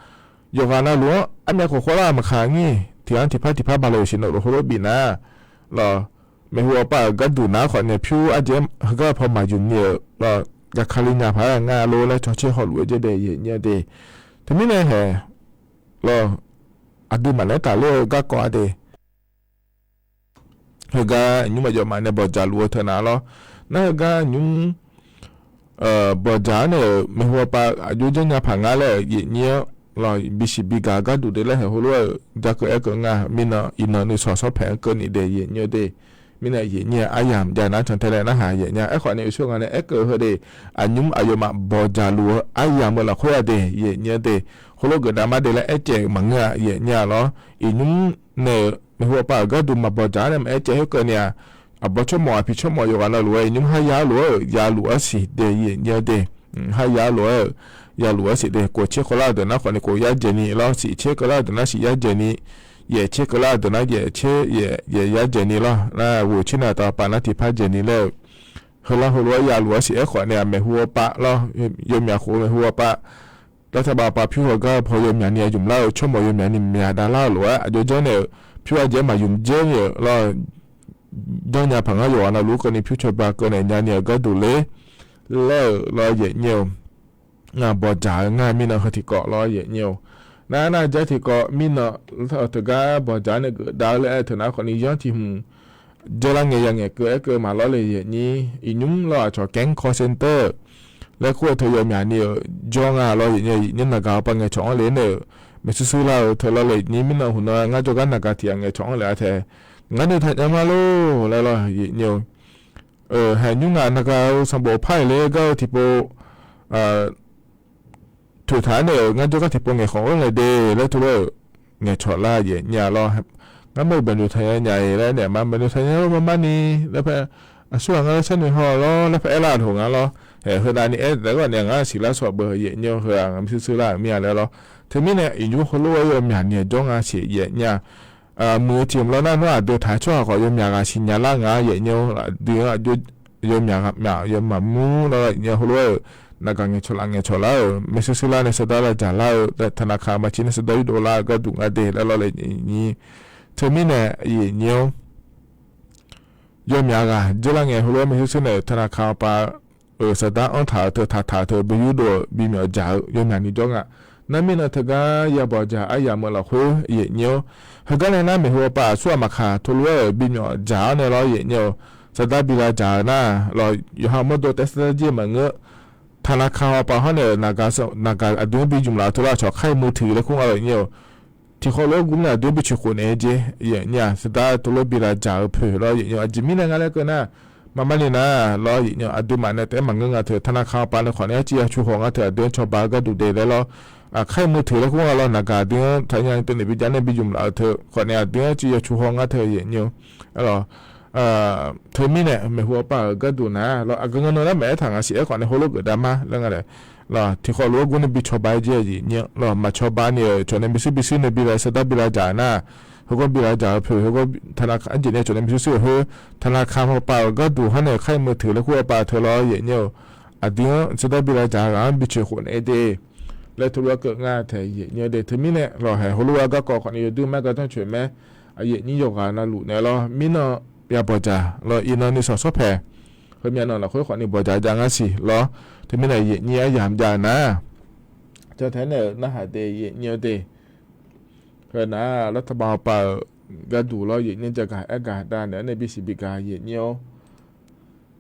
Yawqghaq navluf-anr armyav khof khawrlar-eu maqkaq ngir, tiq ghaq tiqpar tiqpar baf le-euq siqnawv lof heulof bifnaeq-a lawr. Maeqhu awpav-euq gharduq nar khawf nae pyur ardzaeq-aer heugar paw maqymq ni-euq lawr, gaqkali nya paq-aer ngar lor laer cawtser hawluf-eu jeq de yaeqnyir-eu de. Teumirnae haeq lawr, aqduimaf naeq-aer tafler-eu garkawv-a de. Heugar nymr aqyawfmaf nae bawqdzaq luf-eu teu nar lawr. Nar heugar nymr bawqdzaq-anr nae-euq maeqhu awpav aqjox janrnya paq ngar laer-euq yaeqnyir-anr lawr, bisiq bigaq-eu gharduq de laer haeq heulof-aer-euq jakeuv aerkeuv nga. Mirnan iqnan nuisawq sawr paeq-anr keuvni de yaeqnyir-eu de. Mirnae yaeqnyir-eu aryamq jav nar cantae laer narhaq yaeqnyir-a. Aerkhawf nae uqshoe nga nae aerkeuv heu de, aqnymr aqyawfmaf bawqdzaq luf-eu aryamq-eu lafkhoer-a de yaeqnyir-eu de. Heulof geufdav mar de laer aercaev-euq maqngeur-a yaeqnyir-a lawr. Iqnymr nae-euq maeqhu awpav-euq gharduq maqbawqdzaq-anr nae maqaer caev khoerkeuvni-aq, aqbawr tsawrmawq aqpiq tsawrmawq yawqghaq navluf-aer iqnymr har ya lof-aer-euq ya luf-aer siq de yaeqnyir-eu de. Har ya lof-aer-euq ya luf-aer siq de. Khof tser keuvlar-eu deuq nar khawf ni khof yar dzaeqni lawr, siq tser keuvlar-eu deuq nar siq yar dzaeqni, yaef tser keuvlar-eu deuq nar yaef tser yaef yar dzaeqni lawr. Nar ghof tser naeq taq pav nar tiqpar dzaeqni laer-euq, heular heulof-aer ya luf-aer siq aerkhawf nae-aq maeqhu awpav lawr, yawmyaq khof maeqhu awpav lar taqbaq pav pyur heugar paw yawmyaq ni ya ymq lar-eu tsawrmawq yawmyaq ni myaq davlar-eu lof-aer aqjox janr nae-euq pyur ardzaeq-aer maqymq dzaer ni-euq lawr, janrnya paq ngar yawqghaq navluf keuvni pyur cawba keuv naeq nya ni-euq gharduq ler laer-euq lawr yaeqnyir-eu. Ngaq bawqdzaq-eu ngar mirnan heu tiqkawv lawr yaeqnyir-eu. Nar nar jar tiqkawv mirnan teugar bawqdzaq-anr nae geufdav-eu laer aer-eu teu nar khawf ni yanr tiq hmq dzeurlar ngae ya ngaeqkeuv aerkeuv maqlawr le yaeqnyir. Iqnymr lawr aqcawq keng call center laer kur-eu teu yawmyaq ni-euq jawr nga lawr yaeqnyir-eu. Iqnymr naqgaq awpav ngaeqcawq-anr le nae-euq maeqshuir shuir lar-eu teu lawr le yaeqnyir. Mirnan huqnan ngar jawrgar naqgaq tiq ghaq ngaeqcawq-anr le-a tae, ngar nuitaq nya ma lor laer lawr yaeqnyir-eu. Haeq nymr ngaq naqgaq-eu sanqbof par-iq le gar-eu tiqpov toeqtaq-aer nae-euq ngar jawrgar tiqpov ngaeqkhanq-anr ngae de laer teulof-aer-euq ngaeqcawq lar yaeqnyir-a lawr. Ngar meuq baeqnoeq taqnya nya-iq laer naeq ma baeqnoeq taqnya-eu marmar ni laer paer, aqsurghaq ngar laer sharnoeq haw lawr laer paer aerlar-euq nga lawr. Haeq heudavni aer daef gar nae ngar siqlar sawq beu yaeqnyir-eu heu-aq ngaq maeqshuir shuir lar-euq mir-a laer lawr. Teumirnae iqnymr heulof-aer yawmyaq ni-euq jawr nga siq yaeqnyir-a. Muiq-eu tiq mq lawr nar nawr aqdui taq-aer tsawrhaq khawf yawmyaq ghaq siqnya lar nga yaeqnyir-eu. Aqdui-anr aqjox yawmyaq ghaq myaq yawmyaq mur lawr yaeqnyir-eu heulof-aer-euq naqgaq ngaeqcawq laf ngaeqcawq lar-euq maeqshuir shuir lar nae sardar lavdzaq lar-eu taqnaqkaq maqci nae sardar yurdov lar-eu gharduq nga de laer lawr le yaeqnyir. Teumirnae yaeqnyir-anr yawmyaq ghaq dzeurlar ngae heulof-aer maeqshuir shuir nae-euq taqnaqkaq awpav-euq sardar anr taq-euq teu taqtaq-euq teu bi yurdov-euq bimyawf dzaq-eu yawmyaq ni jawr nga. Nar mirnan teugar ya bawqdzaq aryamq-eu lafkhoer yaeqnyir-anr, heugar nae nar maeqhu awpav aqsurghaq maqkaq teulof-aer-euq bimyawf dzaq-awr nae lawr yaeqnyir-eu. Sardar bi lavdzaq-eu nar lawr yawqha mawrdo taef sardar jir maqngeur. Taqnaqkaq awpav hawr nae-euq naqgaq aqdui-anr bi ymq laf-eu teu lawr aqcawq khaer meuq teuq laer kur nga yaeqnyir-eu. Tiqkhawf lof-aer guvni aqdui-anr bi coeqkhof naeq-aer jer yaeqnyir-a. Sardar teulof bi lavdzaq-eu poeq lawr yaeqnyir-eu. Aqjeq mirnae nga laer keuv nar, maqmar ni nar lawr yaeqnyir-eu, aqduimaf nae taef-aer maqngeur nga teu taqnaqkaq awpav nae khawf nae arciv ya coeqkhof nga teu aqdui-anr cawba-eu gharduq de laer lawr. Khaer meuq teuq laer kur nga lawr naqgaq aqdui-anr taqnya teunaeq bi jav nae bi ymq laf-eu teu khawf nae aqdui-anr arciv ya coeqkhof nga teu yaeqnyir-eu. Aer lawr Teumirnae maeqhu awpav-euq gharduq nar lawr aqgeu nga nan nar maqaer taq nga siq aerkhawf nae heulof geufdav mar laer nga laer. Lawr tiqkhawf lof-aer guvni bi cawba-aer jer yaeqnyir-anr lawr maqcawba ni-euq cawq nae maeqshuir bishuir nae bi lav sardar bi lavdzaq nar, heugar bi lavdzaq-eu poeq heugar taqnaqkaq jeq nae cawq nae maeqshuir shuir-euq khoer taqnaqkaq awpav-euq gharduq hawr nae khaer meuq teuq laer kur awpav teu lawr yaeqnyir-eu. Aqdui-anr sardar bi lavdzaq-eu ghaq-anr bi coeqkhof naeq-aer de laer teulof-aer keuv nga tae yaeqnyir-eu de. Teumirnae lawr haeq heulof-aer garkawv khawf nae yawduq maer gar janrcoeq mae. Aqyaeq nyir yawqghaq navluf naeq lawr mirnan ya bawqdzaq lawr iqnan nuisawq sawr paeq Heumyav nan lafkhoer khawfni bawqdzaq jav ngar siq lawr. Teumirnae yaeqnyir aryamq jav-eu nar, jantaeq-aer naeq-euq narhaq de yaeqnyir-eu de. Heu nar, lawrtaqbav hawpav-euq gharduq lawr yaeqnyir jagaq aergaq dav naeq-aer nae bisiq bigaq yaeqnyir-awr.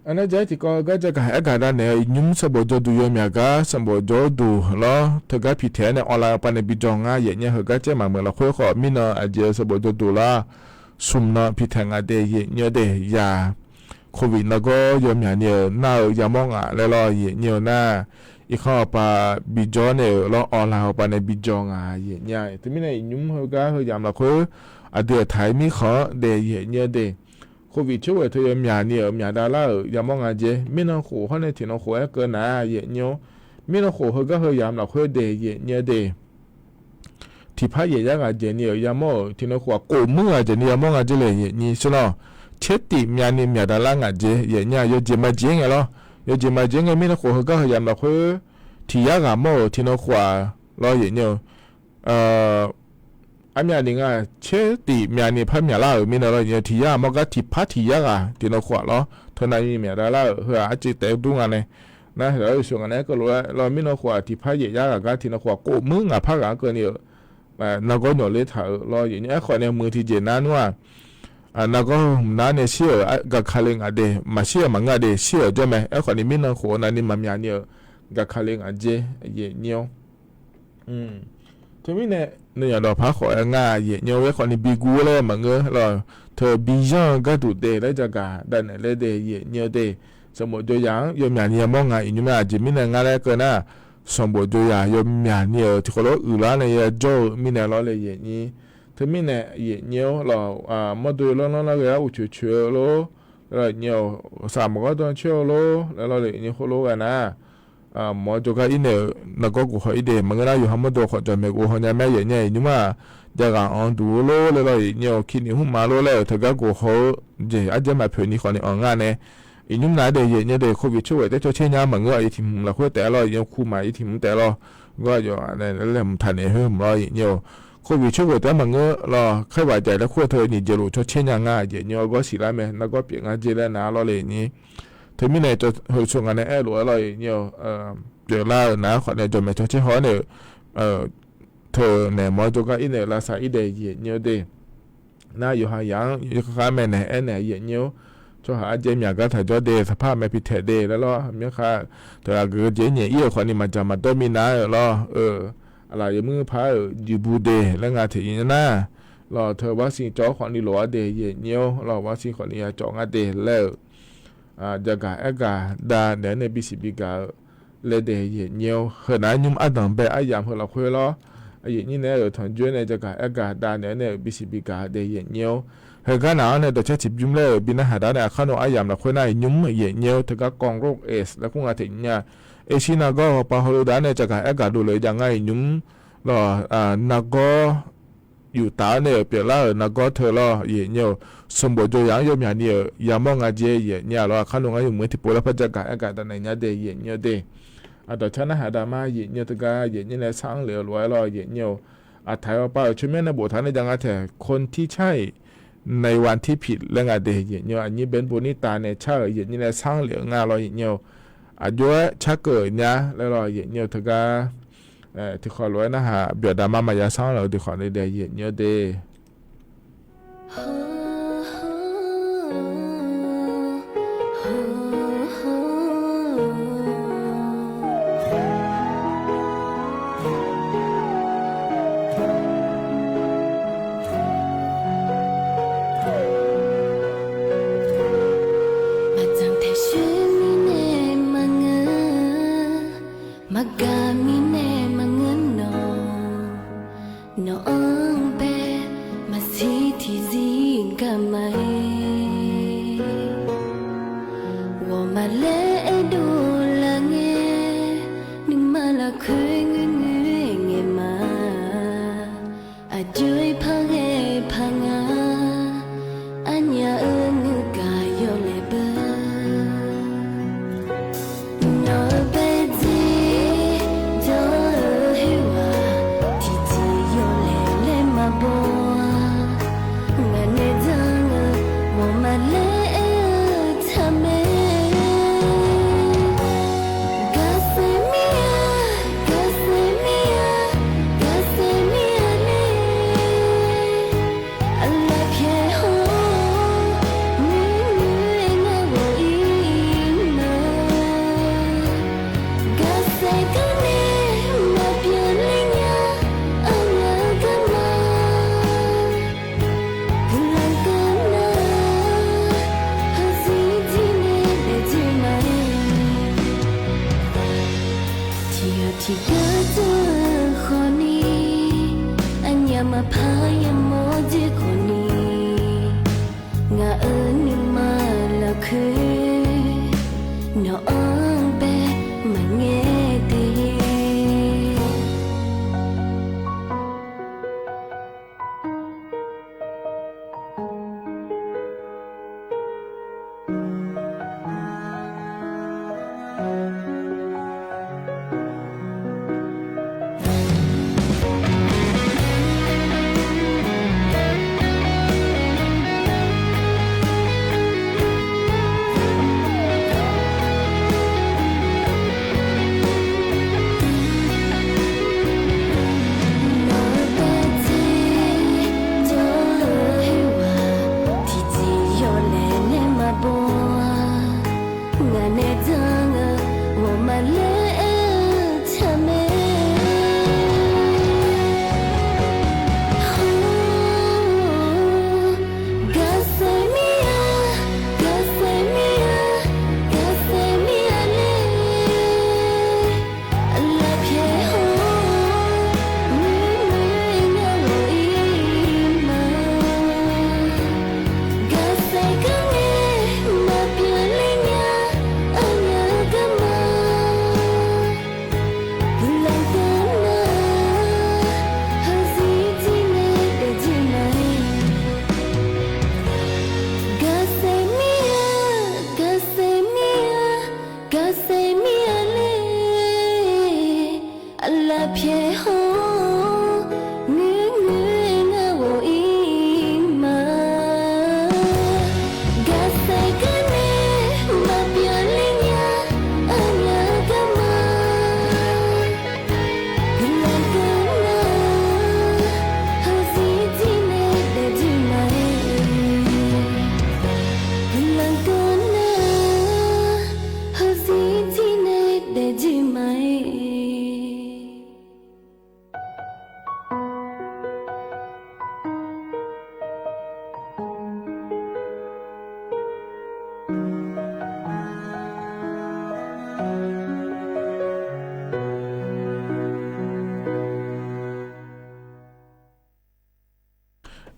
Aqnav jaq-aer tiqkawv heugar jagaq aergaq dav naeq-eu iqnymr sanqbof jawrduq yawmyaq gar sanqbof jawrduq lawr teugar piqtaeq-aer nae online pav nae bijawr ngar yaeqnyir heugar caer maqmeuq lafkhoer khawf mirnan aqjeq-eu sanqbof jawrduq lar smq nan piqtaeq nga de yaeqnyir-eu de yaq. Covid nargawr yawmyaq ni-euq nar-eu yamawr ngaq laer lawr yaeqnyir-eu nar, irkanr hawpav bijawr nae-euq lawr online hawpav nae bijawr nga yaeqnyir-a. Teumirnae iqnymr heugar heu yamq lafkhoer aqdui aqtaq-aer mirkhanq-anr daef yaeqnyir-eu de. Covid coerghoeq teu yawmyaq ni-euq myaqdav lar-euq yamawr nga jer. Mirnan khof hawr nae tiqnan khof-aer keuv nar yaeqnyir-awr, mirnan khof heugar heu yamq lafkhoer daef yaeqnyir-eu de. Tiqpar yaeq yar ghaq dzaeq ni-euq yamawr-euq tiqnan khof-aq, kof muir ghaq dzaeq ni yamawr nga jer le yaeqnyir sher lawr. Caer tif myavni myaqdav lar ngaq jer yaeqnyir-a. Yawjeq majeq ngae lawr, yawjeq majeq ngae mirnan khof heugar heu yamq lafkhoer tiq yar ghaq mawr-euq tiqnan khof-aq lawr yaeqnyir-eu. Armyavni nga, caer tif myavni par myaqlar-euq mirnae lawr yaeqnyir-eu tiq yar-aq mawr gar tiqpar tiq yar ghaq tiqnan khof-aq lawr teunav ni myaqdav lar-euq heu-aq arciv taef dur nga nae. Nar heu-aq yawshuif ngaq nae aerkeuv lof-aer lawr mirnan khof-aq tiqpar yaeq yar ghaq gar tiqnan khof-aq kof muir ngaq par ghaq-anr keuvni-euq nargawr nyawq ler taq-euq lawr yaeqnyir. Aerkhawf nae muiq tiqjeq nar nmr-aq, nargawr hmq nar nae shir-euq gaqkale ngaq de, maqshir-euq maqngeur-a de, shir-euq jawr mae. Aerkhawf ni mirnan khof-eu navni maqmyaq ni-euq gaqkale ngaq jer yaeqnyir-awr. Teumirnae nuinyaq dawqpar khawf-aer ngar yaeqnyir-awr, aerkhawf ni bi guv laer maqngeur lawr. Teu bi yanr-eu gharduq de laer jagaq dav naeq laer de yaeqnyir-eu de. Sanqbof jawryaq-anr yawmyaq ni yamawr nga iqnymr-aer aqjeq mirnae ngar laer keuv nar, sanqbof jawryaq yawmyaq ni-euq tiqkawv lof uiqlar nae yajawr-eu mirnae lawr le yaeqnyir. Teumirnae yaeqnyir-awr lawr, mawrdo yawlanr lanr lar ghae-awr uqcoeq coeq-eu lor, lawr yaeqnyir-awr, saq maqgawr dan coer-eu lor laer lawr le yaeqnyir khoerlof ghae nar, mawr jawrgar irnaeq-euq nargawr guf haw ir de maqngeur nar, yawqha mawrdo khawf jaqmaeq guf haw nya mae yaeqnyir-a. Iqnymr-aq, jaqghaq anr duq-eu lor laer lawr yaeqnyir-awr, kini hmr ma lor laer-euq teugar guf haw-eu jeq arjaer maqpoeq ni khawf ni anr ngar nae. Iqnymr nav-aer de yaeqnyir de, covid coerghoeq taef cawtser nya maqngeur-a, irtiq hmq lafkhoer taef lawr yaeqnyir-awr, kuv maq irtiq hmq taef lawr, gawr aqyawf laer mqtaq naeq khoer hmq lawr yaeqnyir-awr. Covid coerghoeq taef-aer maqngeur lawr, khaer baq jaq laer kur-eu teu nyiq jeq lof cawtser nya nga yaeqnyir-awr, gawr siq lar mae, nargawr pyeuf ngar jer laer nar lawr le yaeqnyir. Teumirnae heu sor ngaq nae aerlof-aer lawr yaeqnyir-awr, pyeuflar-euq nar khawf nae jawqmaeq cawtser haw-aer naeq-euq teu naeq mawr jawrgar irnaeq-euq lavsav ir daef yaeqnyir-awr de. Nar yawqha yaq-anr yawkhav maeqnaeq aernaeq yaeqnyir-awr, tsawrhaq arjaer myaq gar taq jawr de, saqpar mae pitaeq de laer lawr, myanrkhaq teughaq geuf-eu jeq nyaef ir-euq khawf ni maqdzaq maqdawr minav-euq lawr-eu, aqlaf yawmuir par-euq juif bu de laer nga teq ir nar, lawr teu vaccine cawv-awr khawf ni lof-aer de yaeqnyir-awr, lawr vaccine khawf ni ya cawv ngar de laer-euq jagaq aergaq dav naeq-aer nae bisiq bigaq-eu laer daef yaeqnyir-awr, heu nar nymr ardanq bae aryamq heu lafkhoer lawr, yaeqnyir nae-euq tanqjoer nae jagaq aergaq dav naeq-aer nae-euq bisiq bigaq daef yaeqnyir-awr, heugar naq-anr nae dawqcar tiqbymr laer-euq bi narhaq dar nae aqkar nawr aryamq lafkhoer nar-iq nymr yaeqnyir-awr, teugar kawv rov-es laer kur nga teq nyir-a. Aershir nargawr hawpav hawluf daq-aer nae jagaq aergaq dovlef-eu jav ngar-iq nymr lawr, nargawr yuf taf-aer nae-euq pyeuflar-euq nargawr teu lawr yaeqnyir-awr, sanqbof jawryaq-anr yawmyaq ni-euq yamawr nga jer yaeqnyir-a lawr, aqkar nawr ngar yawmuiq-aer tiqpov laer par jagaq aergaq dav naeq nya de yaeqnyir-awr de. Aqdawq car narhaq dav mar yaeqnyir-awr, teugar yaeqnyir nae sar-anr lef-eu lof-aer lawr yaeqnyir-awr, aqtaq-aer hawpav-euq tsawrmyanr nae boftaq nae jav nga taeq, konticar-iq naeq wan tirpiq laer nga de yaeqnyir-awr, aqnyir bae nbo nir tav nae car-euq yaeqnyir nae sar-anr lef-eu nga lawr yaeqnyir-awr, aqjox-aer carkeuv-euq nya laer lawr yaeqnyir-awr, teugar tiqkhawf lof-aer narhaq byaqdav mar maqya sar-anr lef-eu tiqkhawf ni daef yaeqnyir-awr de. Maqdzaq taeq sher mirnae maqngeur, maqgaq mirnae maqngeur nawq. Nawq-anr bae maqsiq tiqzir gaq ma-aer, ghawqmaf laer aerdov laf ngae, nuima lafkhoer ngoerngoer ngae ma. Aqjox-aer par ghae par nga, arnyaf-eu nuigaq yawlaeq beu. Nawq-eu bae dzer, ja Tiqgar dzeur-eu khawfni, aqnyaf maqpar yamawr dzer khawfni, ngaq-euq nuima lafkhoer nawq-anr bae maqngae de. Tiqjeq yawlaeq nae maqbaw-a, ngaq nae jan-eu ghawqmaqlaer aer-eu taq mae. Hawr, garsaer mir-a, garsaer mir-a, garsaer mir-a ler. Aqlaf pyaeq hawr, muir muir ngar ghawq-ir ma. Garsaer gar nae maqbyan ler nya, aqnyaf-eu garma. Guiqlanq dawq nar, heuzir jir nae daefjir ma-aer. Garsaer mir-a, garsaer mir-a, garsaer mir-a ler. Aqlaf pyaeq hawr, muir muir ngar ghawq-ir ma. Garsaer gar nae maqbyan ler nya, aqnyaf-eu garma. Guiqlanq dawq nar, heuzir jir nae daefjir ma-aer. Guiqlanq dawq nar, heuzir jir nae daefjir ma-aer.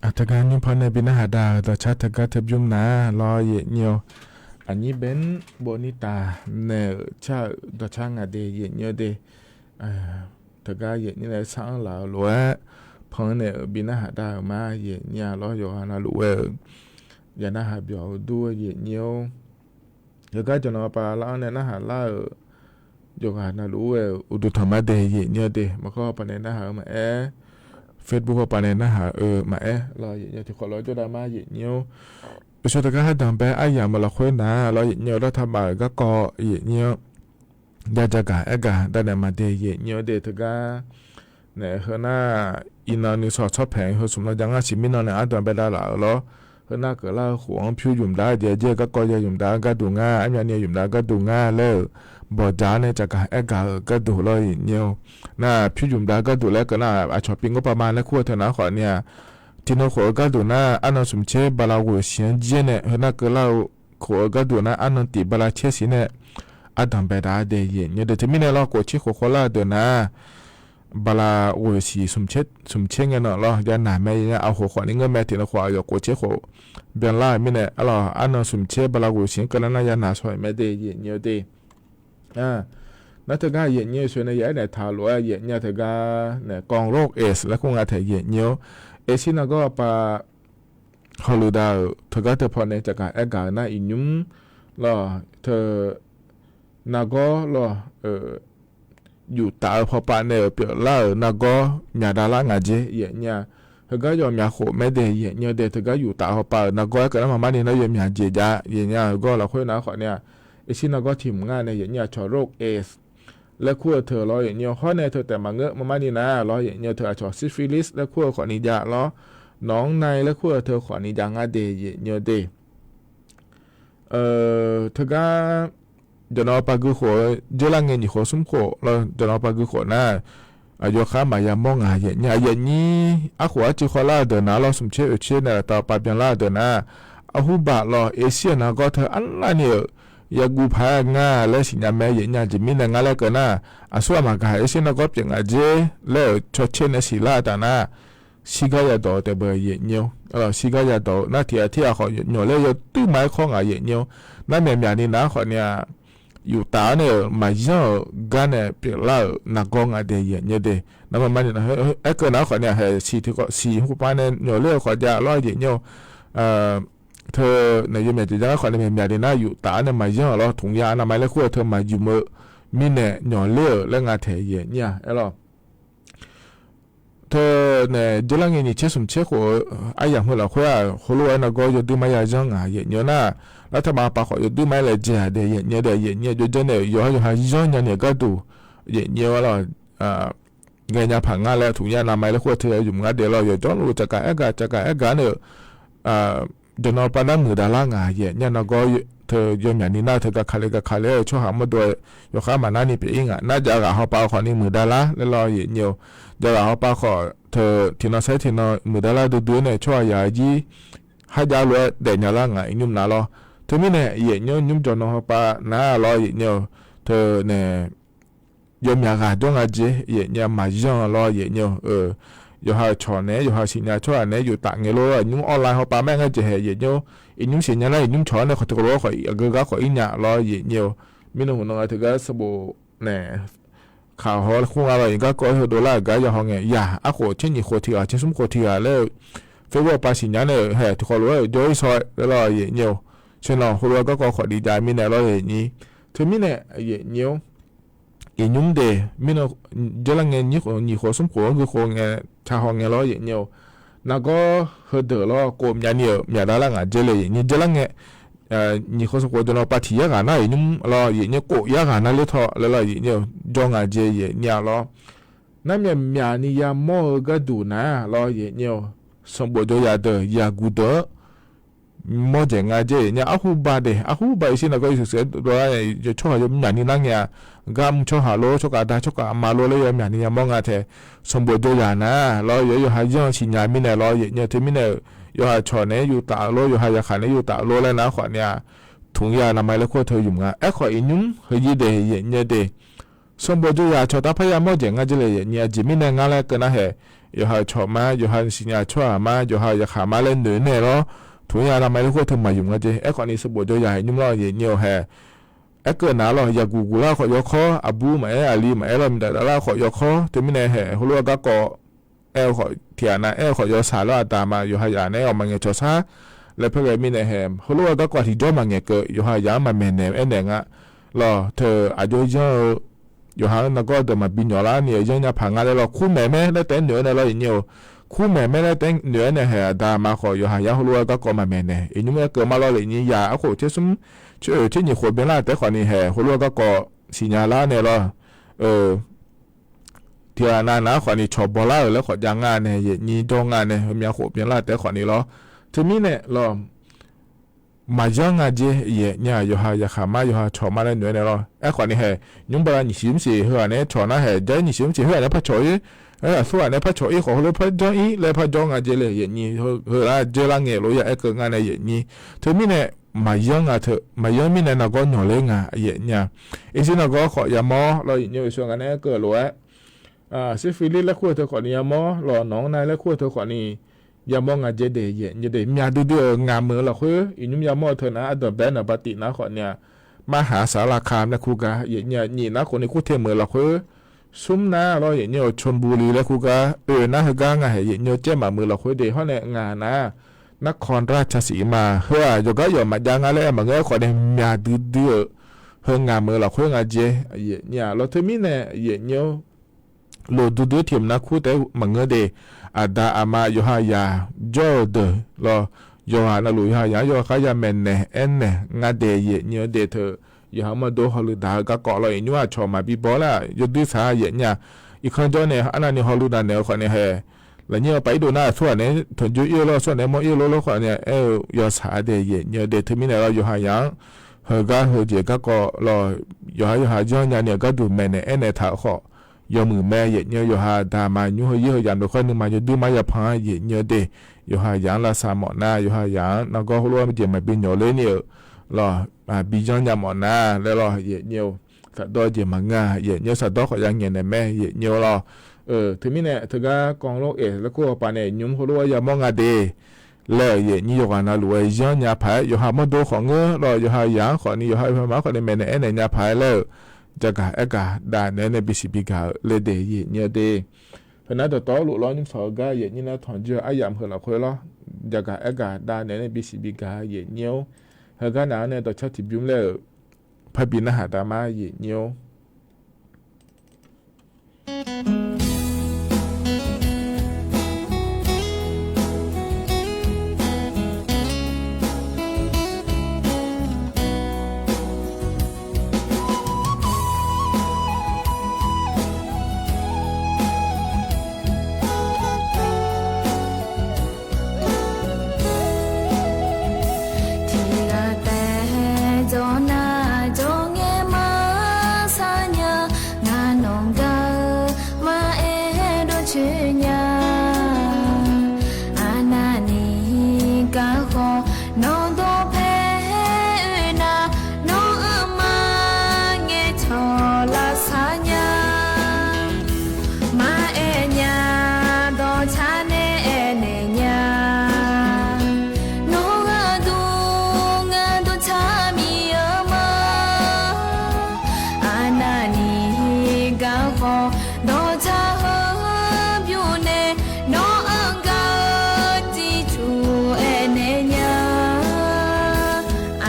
Aq, teugar nymr par nae bi narhaq dav-euq dawqcar teugar teubymr nar lawr yaeqnyir-awr, aqnyir bae-anr bov nir taf naeq-euq car-euq dawqcar nga de yaeqnyir-awr de. Teugar yaeqnyir nae sar-anr laf-eu lof-aer, pan-anr naeq-euq bi narhaq dav-euq ma yaeqnyir-a lawr yawqghaq navluf ghae-euq. Yaq narhaq byawq-eu dur-eu yaeqnyir-or, yawqgar jawqnawv pav lar-anr nae narhaq lar-euq yawqghaq navluf ghae-euq uqduq tanqma de yaeqnyir-awr de. Maqkawr hawpaq nae narhaq-eu maqaer, Facebook hawpaq nae narhaq-eu maqaer lawr yaeqnyir-awr, tiqkhawf lawr jawrdav ma yaeqnyir-or. Yawshawr teugar hardanq bae aryamq-eu lafkhoer nar lawr yaeqnyir-awr, lawr taqbaf-euq garkawv yaeqnyir-awr, jaja gaq aer gaq dav naeq ma de yaeqnyir-awr de. Teugar nae heu nar, iqnan nuisawq tsawrpaeq heu smq lan ja ngar siq mirnan nae ardanq bae dav laf-euq lawr. Heu nar keuvlar-eu khof-anr pyur ymq dav-eu jeq-aer garkawv ya ymq dav-eu gharduq nga, armyavni ymq dav-eu gharduq nga laer-euq bawqdzaq-awr nae caqgaq aer gaq-euq gharduq lawr yaeqnyir-or. Nar pyur ymq dav-eu gharduq laer keuvnar, aqcawq pi ngawr pav ma laer kur-eu teu nar khawfni-aq, tiqnan khof-eu gharduq nar arnan smq tser bala ghoeq siq-anr jir-aer nae heu nar keuvlar-eu khof-eu gharduq nar arnan tif bala tser siq nae ardanq bae dav-a de yaeqnyir-awr de. Teumirnae lawr khof tser khof khawvlar-eu deuq nar bala ghoeq siq smq tser ngae nan lawr ya naq mae. Yaeqnyir-awr, aqkhof khawfni ngeur mae, tiqnan khof-aq yawf khof tser khof byanlar-euq mirnae, arlawq arnan smq tser bala ghoeq siq-anr keuvlar nar ya naq shaw-euq mae de yaeqnyir-awr de. Nar teugar yaeqnyir-eu soeq nae ya aernaeq taq lof-aer yaeqnyir-a teugar nae กองโรคเอดส์ laer kur nga taeq yaeqnyir-or. Aqsir nargawr pav hawluf dav-euq teugar teupaw nae caqgaq aer gaq-eu nar iqnymr lawr teu nargawr lawr-eu yuf taf-eu pawpav nae-euq pyeuflar-euq nargawr myaq dav lar ngaq jeq yaeqnyir-a. Heugar yawf myaq khof mae de yaeqnyir-awr de. Teugar yuf taf-eu pawpav-euq nargawr aer keuvlar maqmar ni nar yawf myaq jeq jav yaeqnyir-a. Heugar lafkhoer nar khawfni-aq, aqsir nargawr tiq hmq ngar nae yaeqnyir-a เชื้อโรคเอดส์ laer kur-eu teu lawr yaeqnyir-awr, hawr nae teu taef maqngeur maqmar ni nar lawr yaeqnyir-eu teu aqcawq syphilis laer kur-eu khawfni jav lawr, nawq-anr na laer kur-eu teu khawfni jav ngar de yaeqnyir-awr de. Teugar jawqnawv pav gui khof-eu jeurlar ngae nyiq khof smr khof lawr jawqnawv pav gui khof nar, aqyawf khar maqya mawr ngaq yaeqnyir-a. Yaeqnyir arkhof arcuiv khawvlar-eu deuq nar lawr smq tser oeq tser nae laftav pav byanlar-eu deuq nar, arhurbaq lawr aqsir-euq nargawr teu arnavni-euq yaguv paq-aer nga laer siqnya mae yaeqnya. Aqjeq mirnae ngar laer keuv nar, aqsur aqmaq gaq-aer shir nargawr pyeuf ngaq dzer laer-euq cawtser nae siqlar-eu taf nar, shirgar yadawq-eu taef beu yaeqnya-or. Shirgar yadawq-eu nar tiq ghaq tir ghaq khawf nyawq ler yawduir ma-aer kawr ngaq yaeqnya-or. Nar myaqmyaq ni nar khawf ni-aq, yuf taf-awr nae-euq maqyanr-euq gar nae pyeuflar-euq nargawr nga de yaeqnya de. Nar ma ma ni aerkeuv nar khawf ni-aq, haeq siq tiq khawf siq hmq khof pav nae nyawq ler-eu khawf jav lawr yaeqnya-or. Teu nae yawmyaq jeq jar-aer khawf nae myaqmyaq de nar yuf taf-awr nae maqyanr-euq lawr tmqya navmaqi laer kur-eu teu maqymq-eu mirnae nyawq ler-euq laer nga taeq yaeqnya-a aerlawr. Teu nae dzeurlar ngae nyiq tser smq tser khof-eu aryamq heu lafkhoer-aq, heulof-aer nargawr yawduir ma yayanr ngaq yaeqnya nar, lar taqma pav khawf yawduir ma-aer laejae-aq de yaeqnya de yaeqnya jawrjanr nae-euq yawqha yawqha yanr nya ni-euq gharduq yaeqnya-awr lawr. Ghaenya paq ngar laer tmqya navmaqi laer kur-eu teu yawymq ngar de lawr yawqjawr luf caqgaq aer gaq caqgaq aer gaq nae-euq jawqnan pav nar muiqdav lar ngaq yaeqnya nargawr teu yawmyaq ni nar teu gaqkale gaqkale-eu tsawrhaq mawrdo yawkhar maqnar ni pyeuf-ir ngaq nar jav ghaq hawpav khawf ni muiqdav lar laer lawr yaeqnya-or. Jav ghaq hawpav khawf teu tiqnan saer tiqnan muiqdav lar duidui-aer nae tsawrhaq yaq-eu jir kharjav lof-aer daefnya lar ngaq iqnymr nav lawr. Teumirnae yaeqnya nymr jawqnan hawpav nar lawr yaeqnya-or. Teu nae yawmyaq ghaq jawr nga jeq yaeqnya maqyanr lawr yaeqnya-or. Yawqha-euq cawq naeq-aer yawqha siqnya tsawrhaq naeq-aer yuftaf ngae lor nymr online hawpav maer ngar jeq haeq yaeqnya-or. Iqnymr siqnya nar iqnymr cawq-awr nae khawf tiq khawf lof-aer khawf aqgeu gar khawf-ir nya lawr yaeqnya-or. Mirnan hmq nan nga teugar sanqbof nae kaq haw kur nga lawr iq garkawv heudov lar-euq gar ya haw ngae yaq arkhof tser nyiq khof tiq ghaq tser smr khof tiq ghaq laer-eu Facebook pav siqnya nae-euq haeq tiq khawf lof-aer-euq jawr-ir shaw laer lawr yaeqnya-or. Tseqnan heulof-aer garkawv khawf diqjav mirnae lawr yaeqnya. Teumirnae yaeqnya-or. Iqnymr de mirnan dzeurlar ngae nyiq khof smr khof-anr gui khof ngae ca haw ngae lawr yaeqnya-or. Nargawr heudeuq lawr kov myavni-euq myaqdav lar ngaq dzer le yaeqnya dzeurlar ngae nyiq khof smr khof jawqnan pav tiq yar ghaq nar iqnymr lawr yaeqnya kov yar ghaq nar ler taw laer lawr yaeqnya-or jawr nga jeq yaeqnya lawr. Nar myaqmyaq ni yamawr-eu gharduq nar lawr yaeqnya-or. Sanqbof jawryaq deuq yaqguq deuq-anr mawr dzaeq nga jeq yaeqnya arhu ba de arhu ba irshir nargawr irshir seuq-aer dov-aer tsawrhaq yawmyaq ni nar ngae-aq, gar mr tsawrhaq lor tsawrkhav da tsawrkhav ma lor laer yawmyaq ni yamawr nga tae. Sanqbof jawryaq nar lawr yawqha yawqha yanr-eu siqnya mirnae lawr yaeqnya teumirnae-euq yawqha cawq naeq-aer yuftaf-eu lor yawqha yaqkhaq naeq-aer yuftaf-eu lor laer nar khawf ni-aq, tmqya navmaqi laer kur-eu teu ymq nga aerkhawf iqnymr heuzir de yaeqnya de. Sanqbof jawryaq cawq taf parya mawr dzaeq nga jeq le yaeqnya jeq mirnae ngar laer keuv nar haeq, yawqha-euq cawq ma yawqha siqnya tsawrhaq ma yawqha yaqkhaq ma laer noeq nae lawr, tmqya navmaqi laer kur-eu teu maqymq nga jeq aerkhawf ni sanqbof jawryaq iqnymr lawr yaeqnya-or haeq. Aerkeuv nar lawr yaqguq guq lar khawf yawkawr aqbur maqaer aqli maqaer lawr miqdaq daq lar khawf yawkawr teumirnae haeq heulof-aer garkawv aer-eu khawf tiq ghaq nav aer-eu khawf yawshaq lawr aqda ma yawqha yaq naeq-aer awq maqngaeq cawq sar laer paer ghae mirnae haeq heulof-aer garkawv tiqjawr maqngaeq keuv yawqha yaq-anr maqmaeq naeq-eu aernaeq nga. Lawr teu aqjox yanr-eu yawqha-anr nargawr deuq maqbi nyawq lar ni-euq yanr nya paq nga laer lawr kur maeq maer laer taef-aer noeq-aer nae lawr yaeqnya-or. Kur maeq maer laer taef-aer noeq-aer nae haeq aqda ma khawf yawqha yaq heulof-aer garkawv maqmaeq naeq iqnymr aerkeuv ma lawr le nyi yaq arkhof tser smr tser oeq tser nyiq khof byanlar taef-aer khawf ni haeq heulof-aer garkawv siqnya lar nae lawr. Tiq ghaq nav nav-aer khawf ni cawq bawlar-euq laer khawf jav nga nae yaeqnya jawr nga nae heumya khof byanlar taef-aer khawf ni lawr. Teumirnae lawr maqyanr nga jeq yaeqnya yawqha yaqkhaq ma yawqha cawq ma laer noeq-aer nae lawr aerkhawf ni haeq nymr bala nyiq siq mr siq heughaq naeq-aer cawq nar haeq jar nyiq siq mr siq heughaq naeq-aer par cawq-ir, aqsur ghaq naeq-aer par cawq-ir khawf heulof par janr-ir laer par jawr nga jeq le yaeqnya heu lar jeq lar ngaeq lof ya aerkeuv nga nae yaeqnya. Teumirnae maqyanr nga teu maqyanr mirnae nargawr nyawq ler nga yaeqnya. Irshir nargawr khawf yamawr lawr yaeqnya-or, iqsur nga nae aerkeuv lof-aer sirfirlir laer kur-eu teu khawf ni yamawr lawr nawq-anr nar laer kur-eu teu khawf ni yamawr nga jeq de yaeqnya de myaq duidui-euq ngaq meuq-eu lafkhoer iqnymr yamawr-eu teu nar ardanqbae-aer naqba tif nar khawf ni-a marhaq saqlar ka laer kur gar yaeqnya nyiq nar khawf ni kur te meuq-eu lafkhoer smr nar lawr yaeqnya-or, cawbuli laer kur gar oe nar heugar nga haeq yaeqnya caer maqmeuq lafkhoer de hawr nae ngaq nar narkawq rar casiq ma heu-aq yawqgar yawq maqjav nga laer aer maqngeur-aer khawf nae myaq duidui-euq heu ngaq meuq-eu lafkhoer nga jeq yaeqnya lawr teumirnae yaeqnya-or, lof duidui-aer tiq mq nar kur taef-aer maqngeur de. Aqda aqma yawqha yaq jawr-eu deuq lawr yawqghaq navluf yawqha yaq-anr yawkhav ya maeqnaeq aernaeq nga de yaeqnya-eu de teu yawqha mawrdo hawluiv daq-eu garkawv lawr iqnymr aqcawq maqbi baw lar yawdui saq yaeqnya. Irkanr jawr nae arnavni hawluiv daq naeq-eu khawf nae haeq lafnyir-eu pav irdov nar aqsur ghaq naeq-aer tanqjoe ir-eu lawr aqsur ghaq naeq-aer mawr ir-eu lawr lawr khawf nae aer-eu yawshaq-a de yaeqnya-eu de teumirnae lawr yawqha yaq-anr heugar heujeq garkawv lawr yawqha yawqha janr nyani-euq gharduq maeqnaeq aernaeq taq-eu khawf yawmuiq mae yaeqnya yawqha daqma nymr heu yir heu yamq dawq khoer nuima yawdui mar yapan-a yaeqnya de. Yawqha yaq-anr lavsav mawf nar yawqha yaq-anr nargawr heulof-aer jeq maqbi nyawq ler ni-euq lawq, bi janr nya mawf nar laer lawq, yaeqnyir-or. Saqdawr jeq maqngeur-a, yaeqnyir-or, saqdawr khawf ya ngaeq naeq mae, yaeqnyir-or lawq. Teumirnae teugar kanr lof-aer laer kur-eu paq nae nymr heulof-aer yamawr nga de laer-euq yaeqnyir yawqghaq navluf-aer janr nya paq-aer, yawqha mawrdo khawf ngeur lawq, yawqha yaq-anr khawfni, yawqha yawqha maqanr khawfni maeqnaeq aernaeq nya paq-aer laer-euq jaqgaq aergaq dav naeq-aer nae bisiq bigaq-eu laer de, yaeqnyir-eu de. Heunar dawqtawvluf lawr nymr sawq-eu gar yaeqnyir nar tanqjoer-eu aryamq heu lafkhoer lawr, jaqgaq aergaq dav naeq-aer nae bisiq bigaq-eu yaeqnyir-or. Heugar naq-anr nae dawqcar tiqbymr laer-euq parbi narhaq dav ma, yaeqnyir-or. Tiqghaq taef jawr nar jawr ngae maqsar nya, ngaq nawq gaq-eu maqaer dawrcoeni-a. Arnavni garkawv nawq dawqpae oe nar, nawq-anr maqngae cawq lavsar nya. Maqaer nya dawqcar nae aernaeq nya. Nawq gharduq ngaq dawqcar miqyaer ma. Arnavni garkawv dawqcar heu bymr nae, nawq-anr gaq-eu tiqcuq aernaeq nya.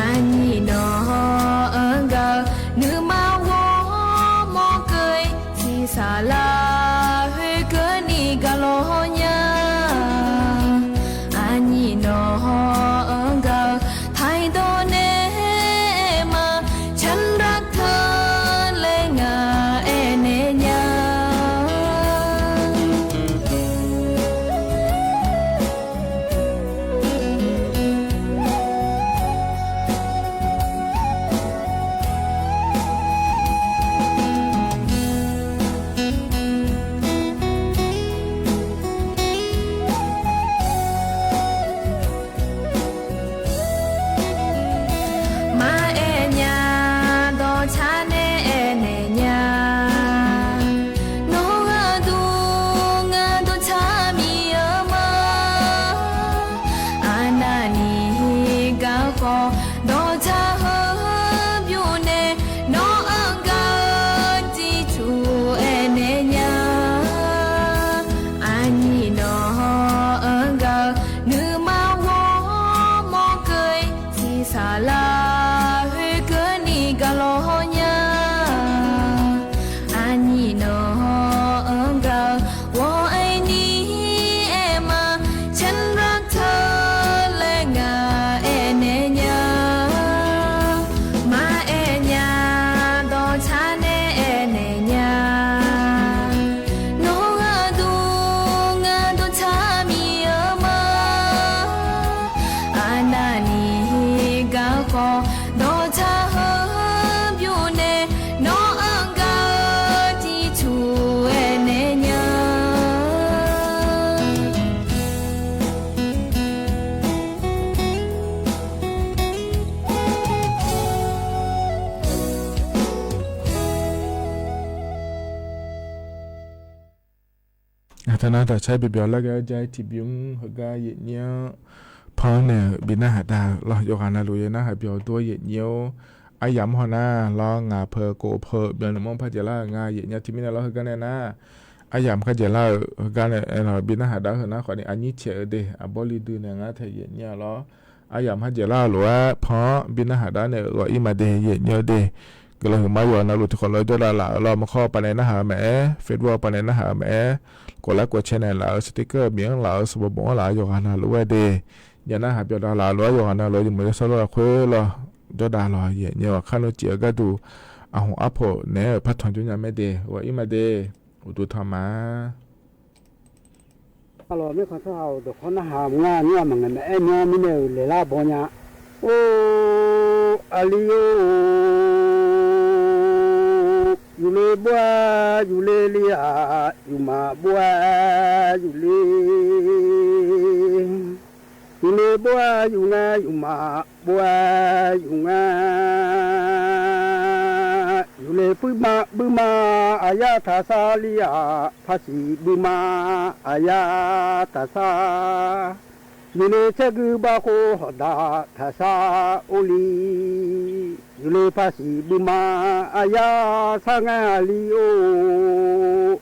Aqnyir nawq-anr gaq-eu nuima ghawrmawr keuv-ir, tiqsaqlaq khoerkeuvni gaq lawq nya. Aqnyir nawq-anr gaq-eu taqdawq nae ma, canraq teu laer ngaq aernaeq nya. Maqaer nya dawqcar nae aernaeq nya. Nawq gharduq ngaq dawqcar miqyaer ma. Arnavni garkawv dawqcar heu bymr nae, nawq-anr gaq-eu tiqcuq aernaeq nya. Aqnyir nawq-anr gaq-eu nuima ghawrmawr keuv-ir, tiqsaqlaq khoerkeuvni gaq lawq nya. Aqnyir nawq-anr gaq-eu ghawq aerni aer ma, canraq teu laer ngaq aernaeq nya. Maqaer nya dawqcar nae aernaeq nya. Nawq gharduq ngaq dawqcar miqyaer ma. Arnavni garkawv dawqcar heu bymr nae, nawq-anr gaq-eu tiqcuq aernaeq nya. Aqtaqnar dawqcar byaeq byawq lar ghae-aer ja-ir tiqbymr heugar yaeqnyir-anr pan-anr nae-euq bi narhaq dav-eu lawr, yawqghaq navluf yaer narhaq byawq dur-awr yaeqnyir-or. Aryamq haw nar lawr, ngaq peu kof peu byanluf manr par dzaeqlar-euq nga yaeqnyir tiqmirnae lawr, heugar nae nar aryamq kar dzaeqlar-euq heugar nae aerlawq bi narhaq dav-eu heu nar khawfni aqnyir caeq-eu de aqbawr li dui naeq ngar tae yaeqnyir-a lawr. Aryamq kar dzaeqlar-eu lof-aer pan-anr bi narhaq dav nae-euq ghawq-ir ma de yaeqnyir-eu de. Guiqlanq huiqma yawqghaq navluf tiqkawv lof-aer jawrdav laf-euq lawr, maqkhawr paq nae narhaq-eu maqaer, Facebook paq nae narhaq-eu maqaer, kof lar kof cae naeq laf-euq, sticker bif-anr laf-euq, sanqbof bof-anr laf-euq yawqghaq navluf-aer de. Nya narhaq byawq dav laf-euq lof-aer yawqghaq navluf-aer yawmuiq yawshawr lawr lafkhoer lawr, jawrdav lawq yaeqnyir-awq. Kharnov cif-eu gharduq aqhmq arpoq naeq-aer-euq par tanq jawr nya mae de, ghawq-ir ma de. Uqduq tanq ma. Arlawq, mirkhanq tsawrhaq-euq dawqkawq narhaq ngar nymr-aq maqngaeq maqaer nya-anr mirnae-euq laeqlar baw nya. Or, aqli-or, yufle bawr-a, yufle le-aq, yufmaf bawr-a, yufle. Yufle bov-aer yuf ngae yufmaf bov-aer yuf ngae, yufle puirma buirma aqyar taqsar li-aq, paqsiq buirma aqyar taqsar. Yufle tsaergui barkhov hawqdaq taqsar or li, yufle paqsiq buirma aqyar sar ngae aqli or.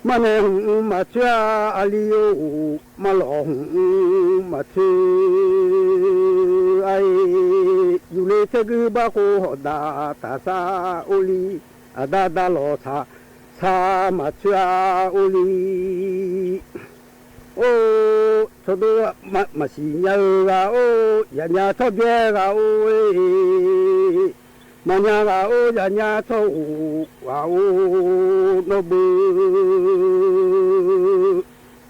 Marnae hmq-mr maqtsoer-a aqli or, marlawq hmq-mr maqtsoer-a. Yufle tsaergui barkhov hawqdaq taqsar or li, aqda dalawq saqsar maqtsoer-a or li. Or, tsawrdo maqsiq nya-eu ghaq or, yaqnya tsawrbyaer ghaq or-e. Maqnya ghaq or, yaqnya tsawrghof ghaq or nawr beu.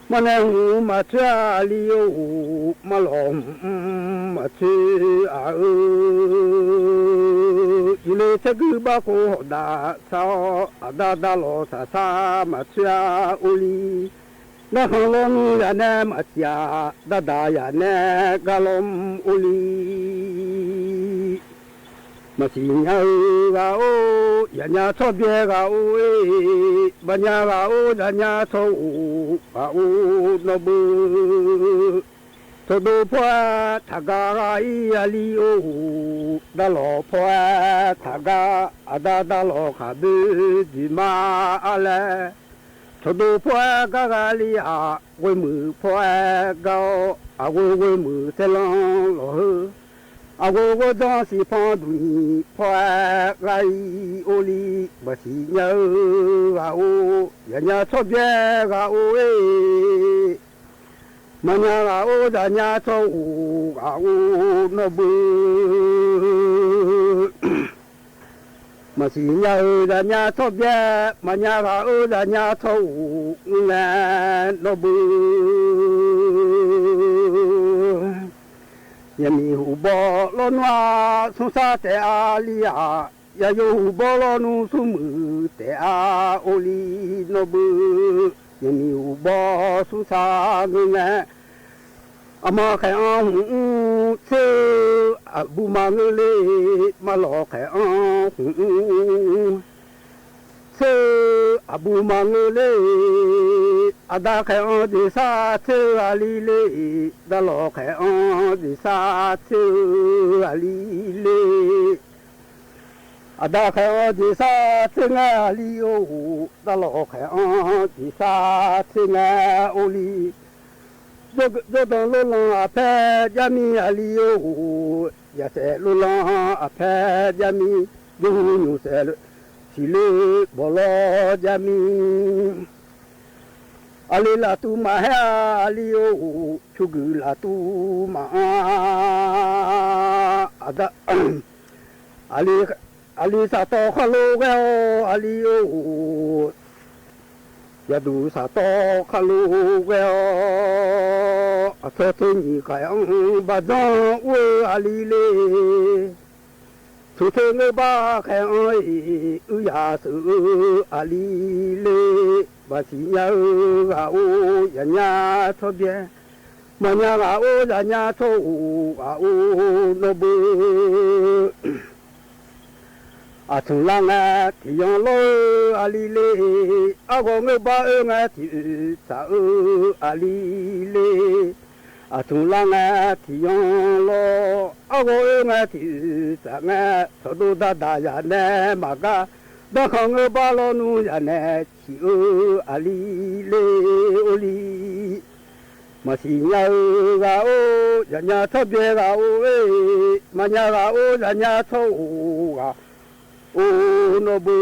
Marnae hmq-mr maqtsoer-a aqli or, marlawq hmq-mr maqtsoer-a-eu. Yufle tsaergui barkhov hawqdaq sar-awr, aqda dalawq saqsar maqtsoer-a or li. Narkhan lawrnmr yaq nae maqsiq-aq, dardaq yaq nae gar lawrmr or li. Maqsiq nya-eu ghaq or, yaqnya tsawrbyaer ghaq or-e. Maqnya ghaq or, yaqnya tsawrghof ghaq or nawr beu. Tsawrdo paw-aer taqgar ghaq-ir aqli or, dalawq paw-aer taqgar, aqda dalawq khaqboe dzoeqma-ar laer. Tsawrdo paw-aer gar ghaq li-aq, ghoemuiq paw-aer gar-awr, aqghoe ghoemuiq saerlanr lawq heu. Aqghoe ghoerdanr siqpanq duqnyiq paw-aer ghaq-ir or li. Maqsiq nya-eu ghaq or, yaqnya tsawrbyaer ghaq or-e. Maqnya ghaq or, yaqnya tsawrghof ghaq or nawr beu. Maqsiq nya-eu yaqnya tsawrbyaer, maqnya ghaq or, yaqnya tsawrghof ngeur ngae nawr beu. Yaqmiq huqbaw lawrnmr-aq, smrsar taef-a li-aq, yaqyo huqbaw lawrnmr smrmuiq taef-a or li nawr beu. Yaqmiq huqbaw smrsar ngeur ngae, aqma khaeq-anr hmq-mr tser-eu, aqbur maqngeur le. Marlawq khaeq-anr hmq-mr tser-eu, aqbur maqngeur le. Aqda khaeq-anr jeqsar tser-eu aqli le. Dalawq khaeq-anr jeqsar tser-eu aqli le. Aqda khaeq-anr jeqsar tser ngae aqli or, dalawq khaeq-anr jeqsar tser ngae or li. Jawrdan lorlanr aqpaer jarmir aqli or, yaqsaef lorlanr aqpaer jarmir, jawrhu nymq saef siqle bawqlawr jarmir. Aqli laftuv maqhaer-a aqli or, pyurguiq laftuv maqanr-a. Aqli saqtawv khar lof ghae-awr aqli or, yaqduq saqtawv khar lof ghae-awr, aqtawv tser nyiq khaeq-anr baqdzanr ur-eu aqli le. Tmq tser ngeur bar khaeq-anr-iq uiryaq sheuq-eu aqli le. Maqsiq nya-eu ghaq or, yaqnya tsawrbyaer, maqnya ghaq or, yaqnya tsawrghof ghaq or nawr beu. Aqtmq lar ngae tiq yanr lawr-eu aqli le. Arghawq ngeur bar oer ngae tiq oeq tsaq-eu aqli le. Aqtmq lar ngae tiq yanr lawr, arghawq oer ngae tiq oeq tsaq ngae, tsawqdov dardaq yaq nae maqgar, darkhanq ngeur bar lawrnmr yaq nae ciq-eu aqli le or li. Maqsiq nya-eu ghaq or, yaqnya tsawrbyaer ghaq or-e. Maqnya ghaq or, yaqnya tsawrghof ghaq or nawr beu.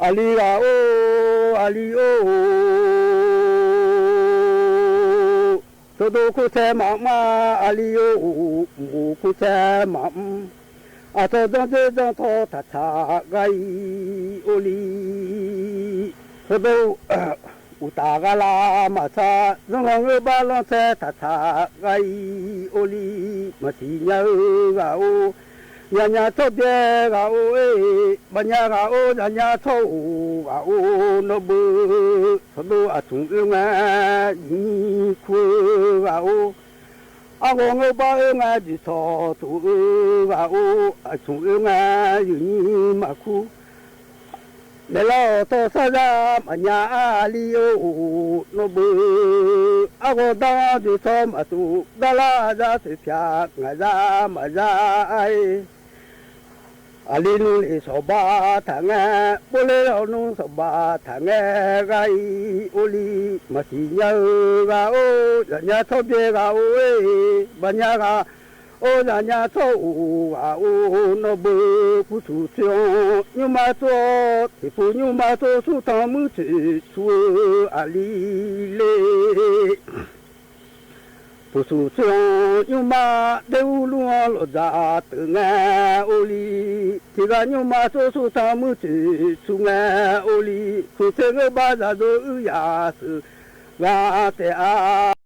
Aqli ghaq or, aqli or, tsawrdo kurtsaer maqmr-a aqli or, mqghof kurtsaer maqmr. Aqtawv janrdzer janrtawv taqtsaq ghaq-ir or li. Tsawrdo uqtaf ghaq lar maqsar, zanrghanq ngeur bar lanrtsaer taqtsaq ghaq-ir or li. Maqsiq nya-eu ghaq or, Zaqnya tsawrbyaer ghaq-or-e, baqnya ghaq-or, zaqnya tsawr-or ghaq-or, nawr beu. Sawqdov aqtmq oer nga, zifnyir kur-eu ghaq-or, arghawq ngeur bar oer nga, jeqsawq tof-eu ghaq-or, aqtmq oer nga, zifnyir maqkur. Maeqlar-awq tawv sar zar maqnya arli-or, nawr beu. Arghawq dar-anr jeqsawq maqtof, darlar zar toeqpyaq ngaq zar maqzar ar-ir. Aqli nmr lef sawqba taq ngae, bawrler-awr nmr sawqba taq ngae, ghaq-ir or li. Maqsiq nya-eu ghaq-or, zaqnya tsawrbyaer ghaq-or-e, baqnya ghaq-or, zaqnya tsawr-or ghaq-or, nawr beu. Pusuq tsoer-anr nymrma tsov-awr, tiqpuq nymrma tsov, surtanq muir tsoeq tsu-eu aqli le. Pusuq tsoer-anr nymrma, daerur lur-anr lawqdzaq teuf ngae or li. Tiqghaq nymrma tsov, surtanq muir tsoeq tsu ngae or li. Smqtser ngeur bar zaqdov uir yaq sheuq ghaq taef-a.